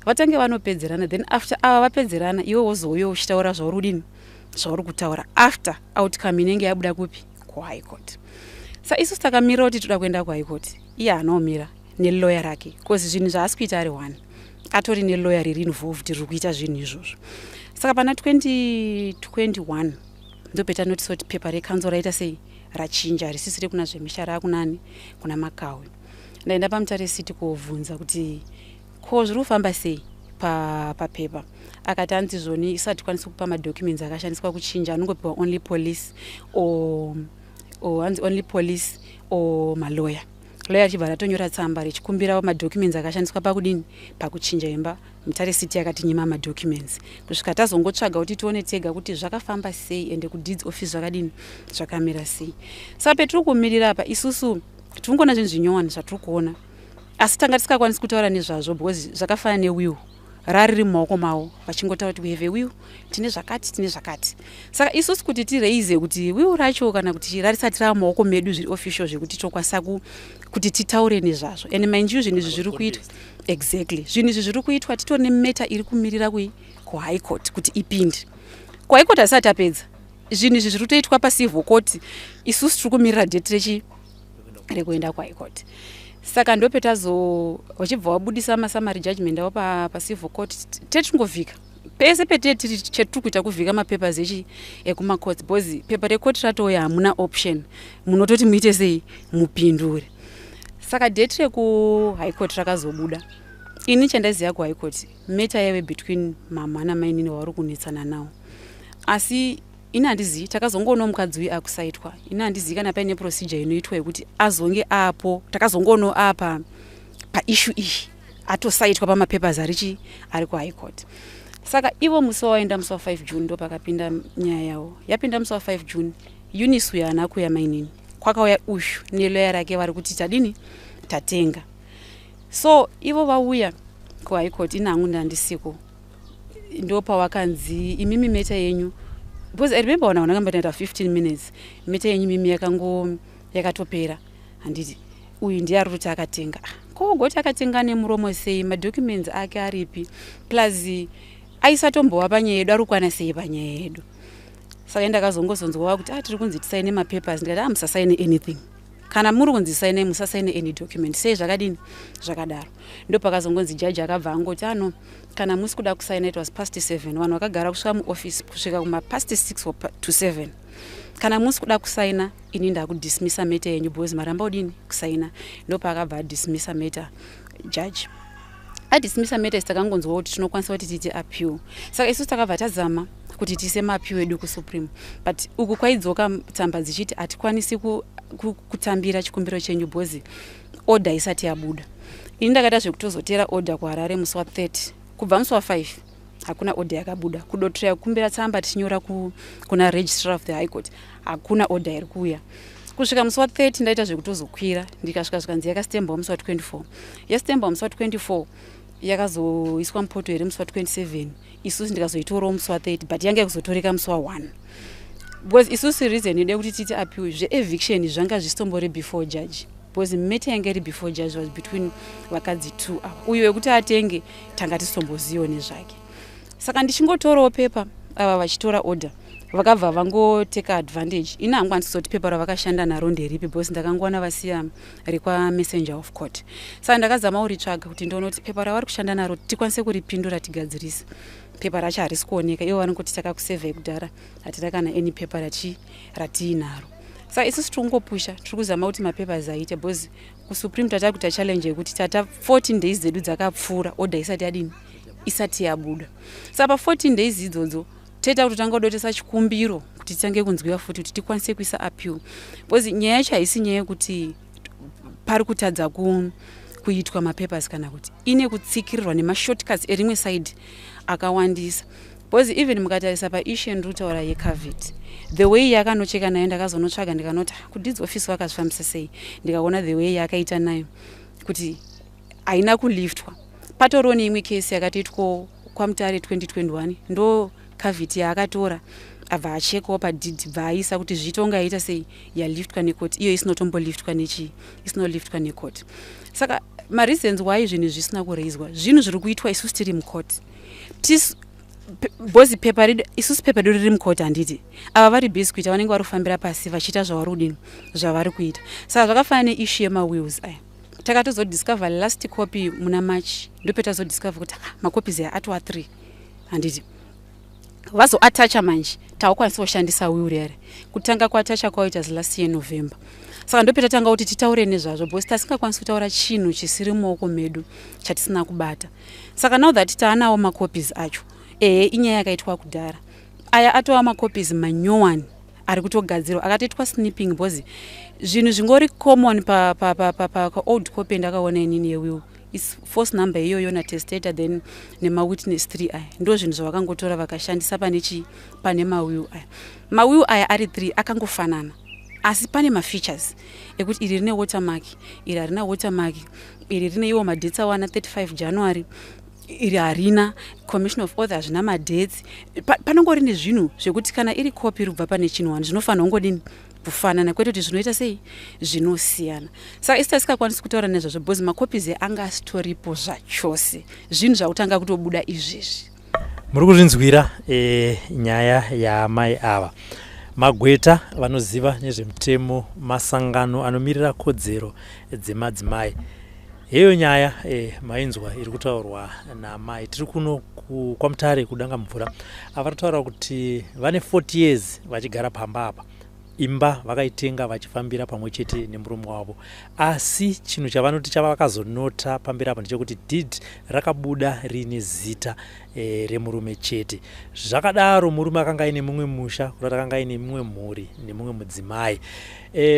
Vatange vanopedzerana, then after ava vapedzerana, iwe wozouya uchitaura zvauri kudini, zvauri kutaura, after outcome inenge yabuda kupi? Kuhigh court." Sa isusu takamirira kuti toda kuenda kuhigh court. Iye haanaomira neloya rake, because zvinhu zvaasi kuita ari one, atori neloya riri involved riri kuita zvinhu izvozvo. Saka pana 2021 ndopetanotisa kuti pepa recouncil raita sei, rachinja, risisiri kuna Zvemisha, raakunani? Kuna Makawe. Ndaenda paMutare City koobvunza kuti ko zviri kufamba sei papepa. Akati anzi zvoni isati kwanisi kupa madocuments akashandiswa kuchinja, anongopiwa only police or hanzi only police or maloya. Loya richibva ratonyora tsamba richikumbira madocuments akashandiswa pakudini, pakuchinja imba. Mutare City yakatinyima madocuments kusvika tazongotsvaga kuti tione tega kuti zvakafamba sei, ende kudeeds office zvakadini, zvakamira sei. Saka petiri kumirira apa, isusu tiri kungoona zvinhu zvinyowani zvatiri kuona, asi tanga tisingakwanisi kutaura nezvazvo because zvakafanana newill rariri mumaoko mavo, vachingotaura kuti we have a will, tine zvakati, tine zvakati. Saka isusu kuti tiraise kuti will racho kana kuti rarisati rava mumaoko medu zviri official zvekuti tokwanisa kuti titaure nezvazvo. And mind you, zvinhu izvi zviri kuitwa, exactly, zvinhu izvi zviri kuitwa titori nematter iri kumirira kui kuhigh court kuti ipinde kuhigh court. Asati apedza zvinhu izvi zviri kutoitwa pacivil court, isusu tiri kumirira date rechi rekuenda kuhigh court. Saka ndopetazo vachibva vabudisa masummary judgment avo pacivil court. Tetingovhika pese petee tiri, chetiri kuita kuvhika mapapers echi ekumacourts, because pepa recourt ratouya, hamuna option, munototi muite sei, mupindure. Saka date rekuhigh court rakazobuda. Ini chandaiziva kuhigh court, matter yaive between mama namainini wavari kunetsana nawo, asi ini handizivi. Takazongoonawo mukadzi uyu akusaitwa. Ini handizivi kana paine procedure inoitwa yekuti azonge apo. Takazongoonawo apa paissue iyi atosaitwa pamapapers arichi ari kuhigh court. Saka ivo musi wawaenda, musi wa5 June, ndo pakapinda nyaya yavo. Yapinda musi wa5 June, Eunice uyo haana kuuya, mainini. Kwakauya uyu neloya rake, vari kuti tadini, tatenga. So ivo vauya kuhigh court, ini hangu ndandisiko. Ndo pavakanzi, "Imimi matter yenyu," because I remember wana vanakambatoita 15 minutes, "Matter yenyu mimi yakango yakatopera, handiti? Uyu ndiye ari kuti akatenga." Ah, kogoti akatenga nemuromo sei? Madocuments ake aripi? Plus aisatombova panyaya yedu, ari kukwana sei panyaya yedu? Saka ndakazongozonzwa kuti, ah, tiri kunzi tisaine mapapers. Ndikati, ah, musasaine anything. Kana muri kunzi sainai, musasaine any document. Sei zvakadini, zvakadaro. Ndo pakazongonzi jaji akabva angoti, ano kana musi kuda kusaina. It was past 7, vanhu vakagara kusvika muoffice kusvika kumapast 6 to 7. "Kana musi kuda kusaina, ini ndakudismissa matter yenyu because maramba udini, kusaina." Ndo paakabva adismissa matter. Judge adismissa matter, isi takangonzwa kuti tinokwanisa kuti tiite appeal. Saka isusu takabva tazama kuti tiise maappeal edu kusupreme, but uku kwaidzoka tsamba dzichiti hatikwanisi kutambira chikumbiro chenyu because order isati yabuda. Ini ndakaita zvekutozotera order kuHarare musi wa30. Kubva musi wa5 hakuna order yakabuda. Kudotoya kukumbira tsamba tichinyora kuna registrar of the high court, hakuna order iri kuuya kusvika musi wa30. Ndaita zvekutozokwira, ndikasvika, zvikanzi yakastembawo musi wa24. Yastembawo musi wa24, yakazoiswa mupoto here musi wa27. Isusu ndikazoitorawo musi wa30, but yanga yakuzotoreka musi wa1, because isusu reason ide kuti titi appeal, zveeviction zvanga zvisitombori before judge, because matter yanga iri before judge was between vakadzi two ava. Uyu wekuti atenge tanga tisitombozivo nezvake. Saka ndichingotorawo pepa, ava vachitora order, vakabva vangoteka advantage. Ini hangu handisizoti pepa ravakashanda naro nderipi, because ndakangowana vasiya rekwamessenger of court. Saka ndakazama kuritsvaga kuti ndione kuti pepa ravari kushanda naro tikwanise kuripindura, tigadzirise. Pepa racho harisi kuoneka. Ivo vanongoti takakusevhai kudhara, hatina kana any pepa ratiinaro. Saka isusu tiri kungopusha, tiri kuzama kuti mapapers aite, because kusupreme tata kuita challenge yekuti tata 14 days dzedu dzakapfuura, order isati yadini, isati yabuda. Saka pa14 days idzodzo toita kuti tanga kudotesa chikumbiro kuti titange kunzwiwa futi, kuti tikwanise kuisa appeal, because nyaya yacho haisi nyaya yekuti pari kutadza kuitwa mapapers kana kuti ine kutsikirirwa nemashortcuts erimwe side akawandisa. Because even mukatarisa paissue yandiri kutaura yecaveat, the way yakanocheka nayo, ndakazonotsvaga ndikanoti, ah, kudeeds office vakazvifambisa sei? Ndikaona the way yakaita nayo kuti haina kuliftwa. Patoriwo neimwe kesi yakatoitwawo kwaMutare 2021, ndo caveat yaakatora, abva achekawo padeed, bva aisa kuti zvitonga yaita sei, yaliftwa nekoti. Iyo isinotomboliftwa nechii, isinoliftwa nekoti. Saka mareasons why zvinhu zvisina kureizwa, zvinhu zviri kuitwa isusu tiri mukoti, because pepa redu isusu, pepa redu riri mukoti, handiti? Ava vari busy kuita, vanenge vari kufambira pasi vachiita zvavari kudini, zvavari kuita. Saka zvakafanana neissue yemawills aya, takatozodiscover last copy muna March, ndopetazodiscover kuti, ah, macopies aya atova 3, handiti? Vazoatacha manje, takukwanisa kushandisa will rere. Kutanga kwatacha kwaita last year November. Saka ndopetatanga kuti titaure nezvazvo, because tasingakwanisi kutaura chinhu chisiri mumaoko medu, chatisina kubata. Saka now that taanawo macopies acho, ehe, inyaya yakaitwa kudhara. Aya atova macopies manyowani ari kutogadzirwa, akatoitwa snipping, because zvinhu zvingori common paold pa, pa, pa, copy ndakaona inini yewill is force number iyoyo natestator, then nemawitness 3 aya. Ndo zvinhu zvavakangotora vakashandisa pane chii, pane mawill aya. Mawill aya ari 3 akangofanana, asi pane mafeatures ekuti iri rine watermark, iri harina watermark, iri rine iwo madates awana 35 January, iri harina commission of oath, hazvina madates. Panongori nezvinhu zvekuti kana iri copy iri kubva pane chinhu wani, zvinofanira kungodini, kufanana, kwete kuti zvinoita sei, zvinosiyana. Saka isi tasikakwanisi kutaura nezvazvo because macopies anga asitoripo zvachose. Zvinhu zvakutanga kutobuda izvezvi. Muri kuzvinzwira nyaya yaamai ava. Magweta vanoziva nezvemutemo, masangano anomirira kodzero dzemadzimai, heyo nyaya mainzwa iri kutaurwa namai. Tiri kuno kwaMutare, kudanga mvura. Avari kutaura kuti vane 40 years vachigara pamba apa. Imba vakaitenga vachifambira pamwe chete nemurume wavo, asi chinhu chavanoti chavakazonota pamberi apo ndechekuti deed rakabuda riine zita remurume chete. Zvakadaro, murume akanga aine mumwe musha, kurati akanga aine mumwe mhuri nemumwe mudzimai.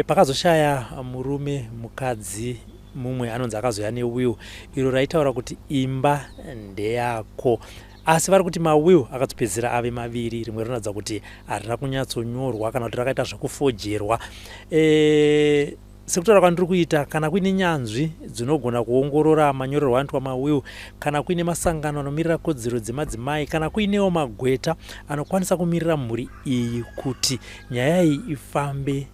Pakazoshaya murume, mukadzi mumwe anonzi akazoya newill iro raitaura kuti imba ndeyako, asi vari kuti mawill akazopedzisira ave maviri. Rimwe rinoratidza kuti harina kunyatsonyorwa kana kuti rakaita zvekufojerwa. Sekutaura kwandiri kuita, kana kuine nyanzvi dzinogona kuongorora manyorerwo anoitwa mawill, kana kuine masangano anomirira kodzero dzemadzimai, kana kuinewo magweta anokwanisa kumirira mhuri iyi kuti nyaya iyi ifambe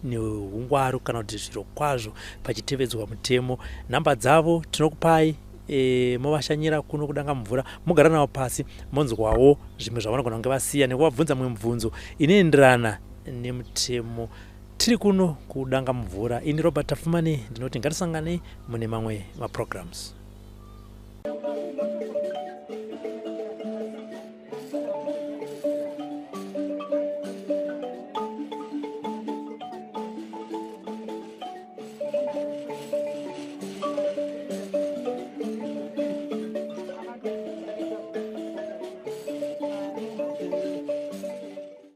neungwaru kana kuti zviro kwazvo pachitevedzwa mutemo, nhamba dzavo tinokupai. Movashanyira kuno kudanga mvura, mugara navo pasi, monzwawo zvimwe zvavanogona kunge vasiya nekuvabvunza mumwe mibvunzo inoenderana nemutemo. Tiri kuno kudanga mvura. Ini Robert Tafumani ndinoti ngatisanganei mune mamwe maprograms.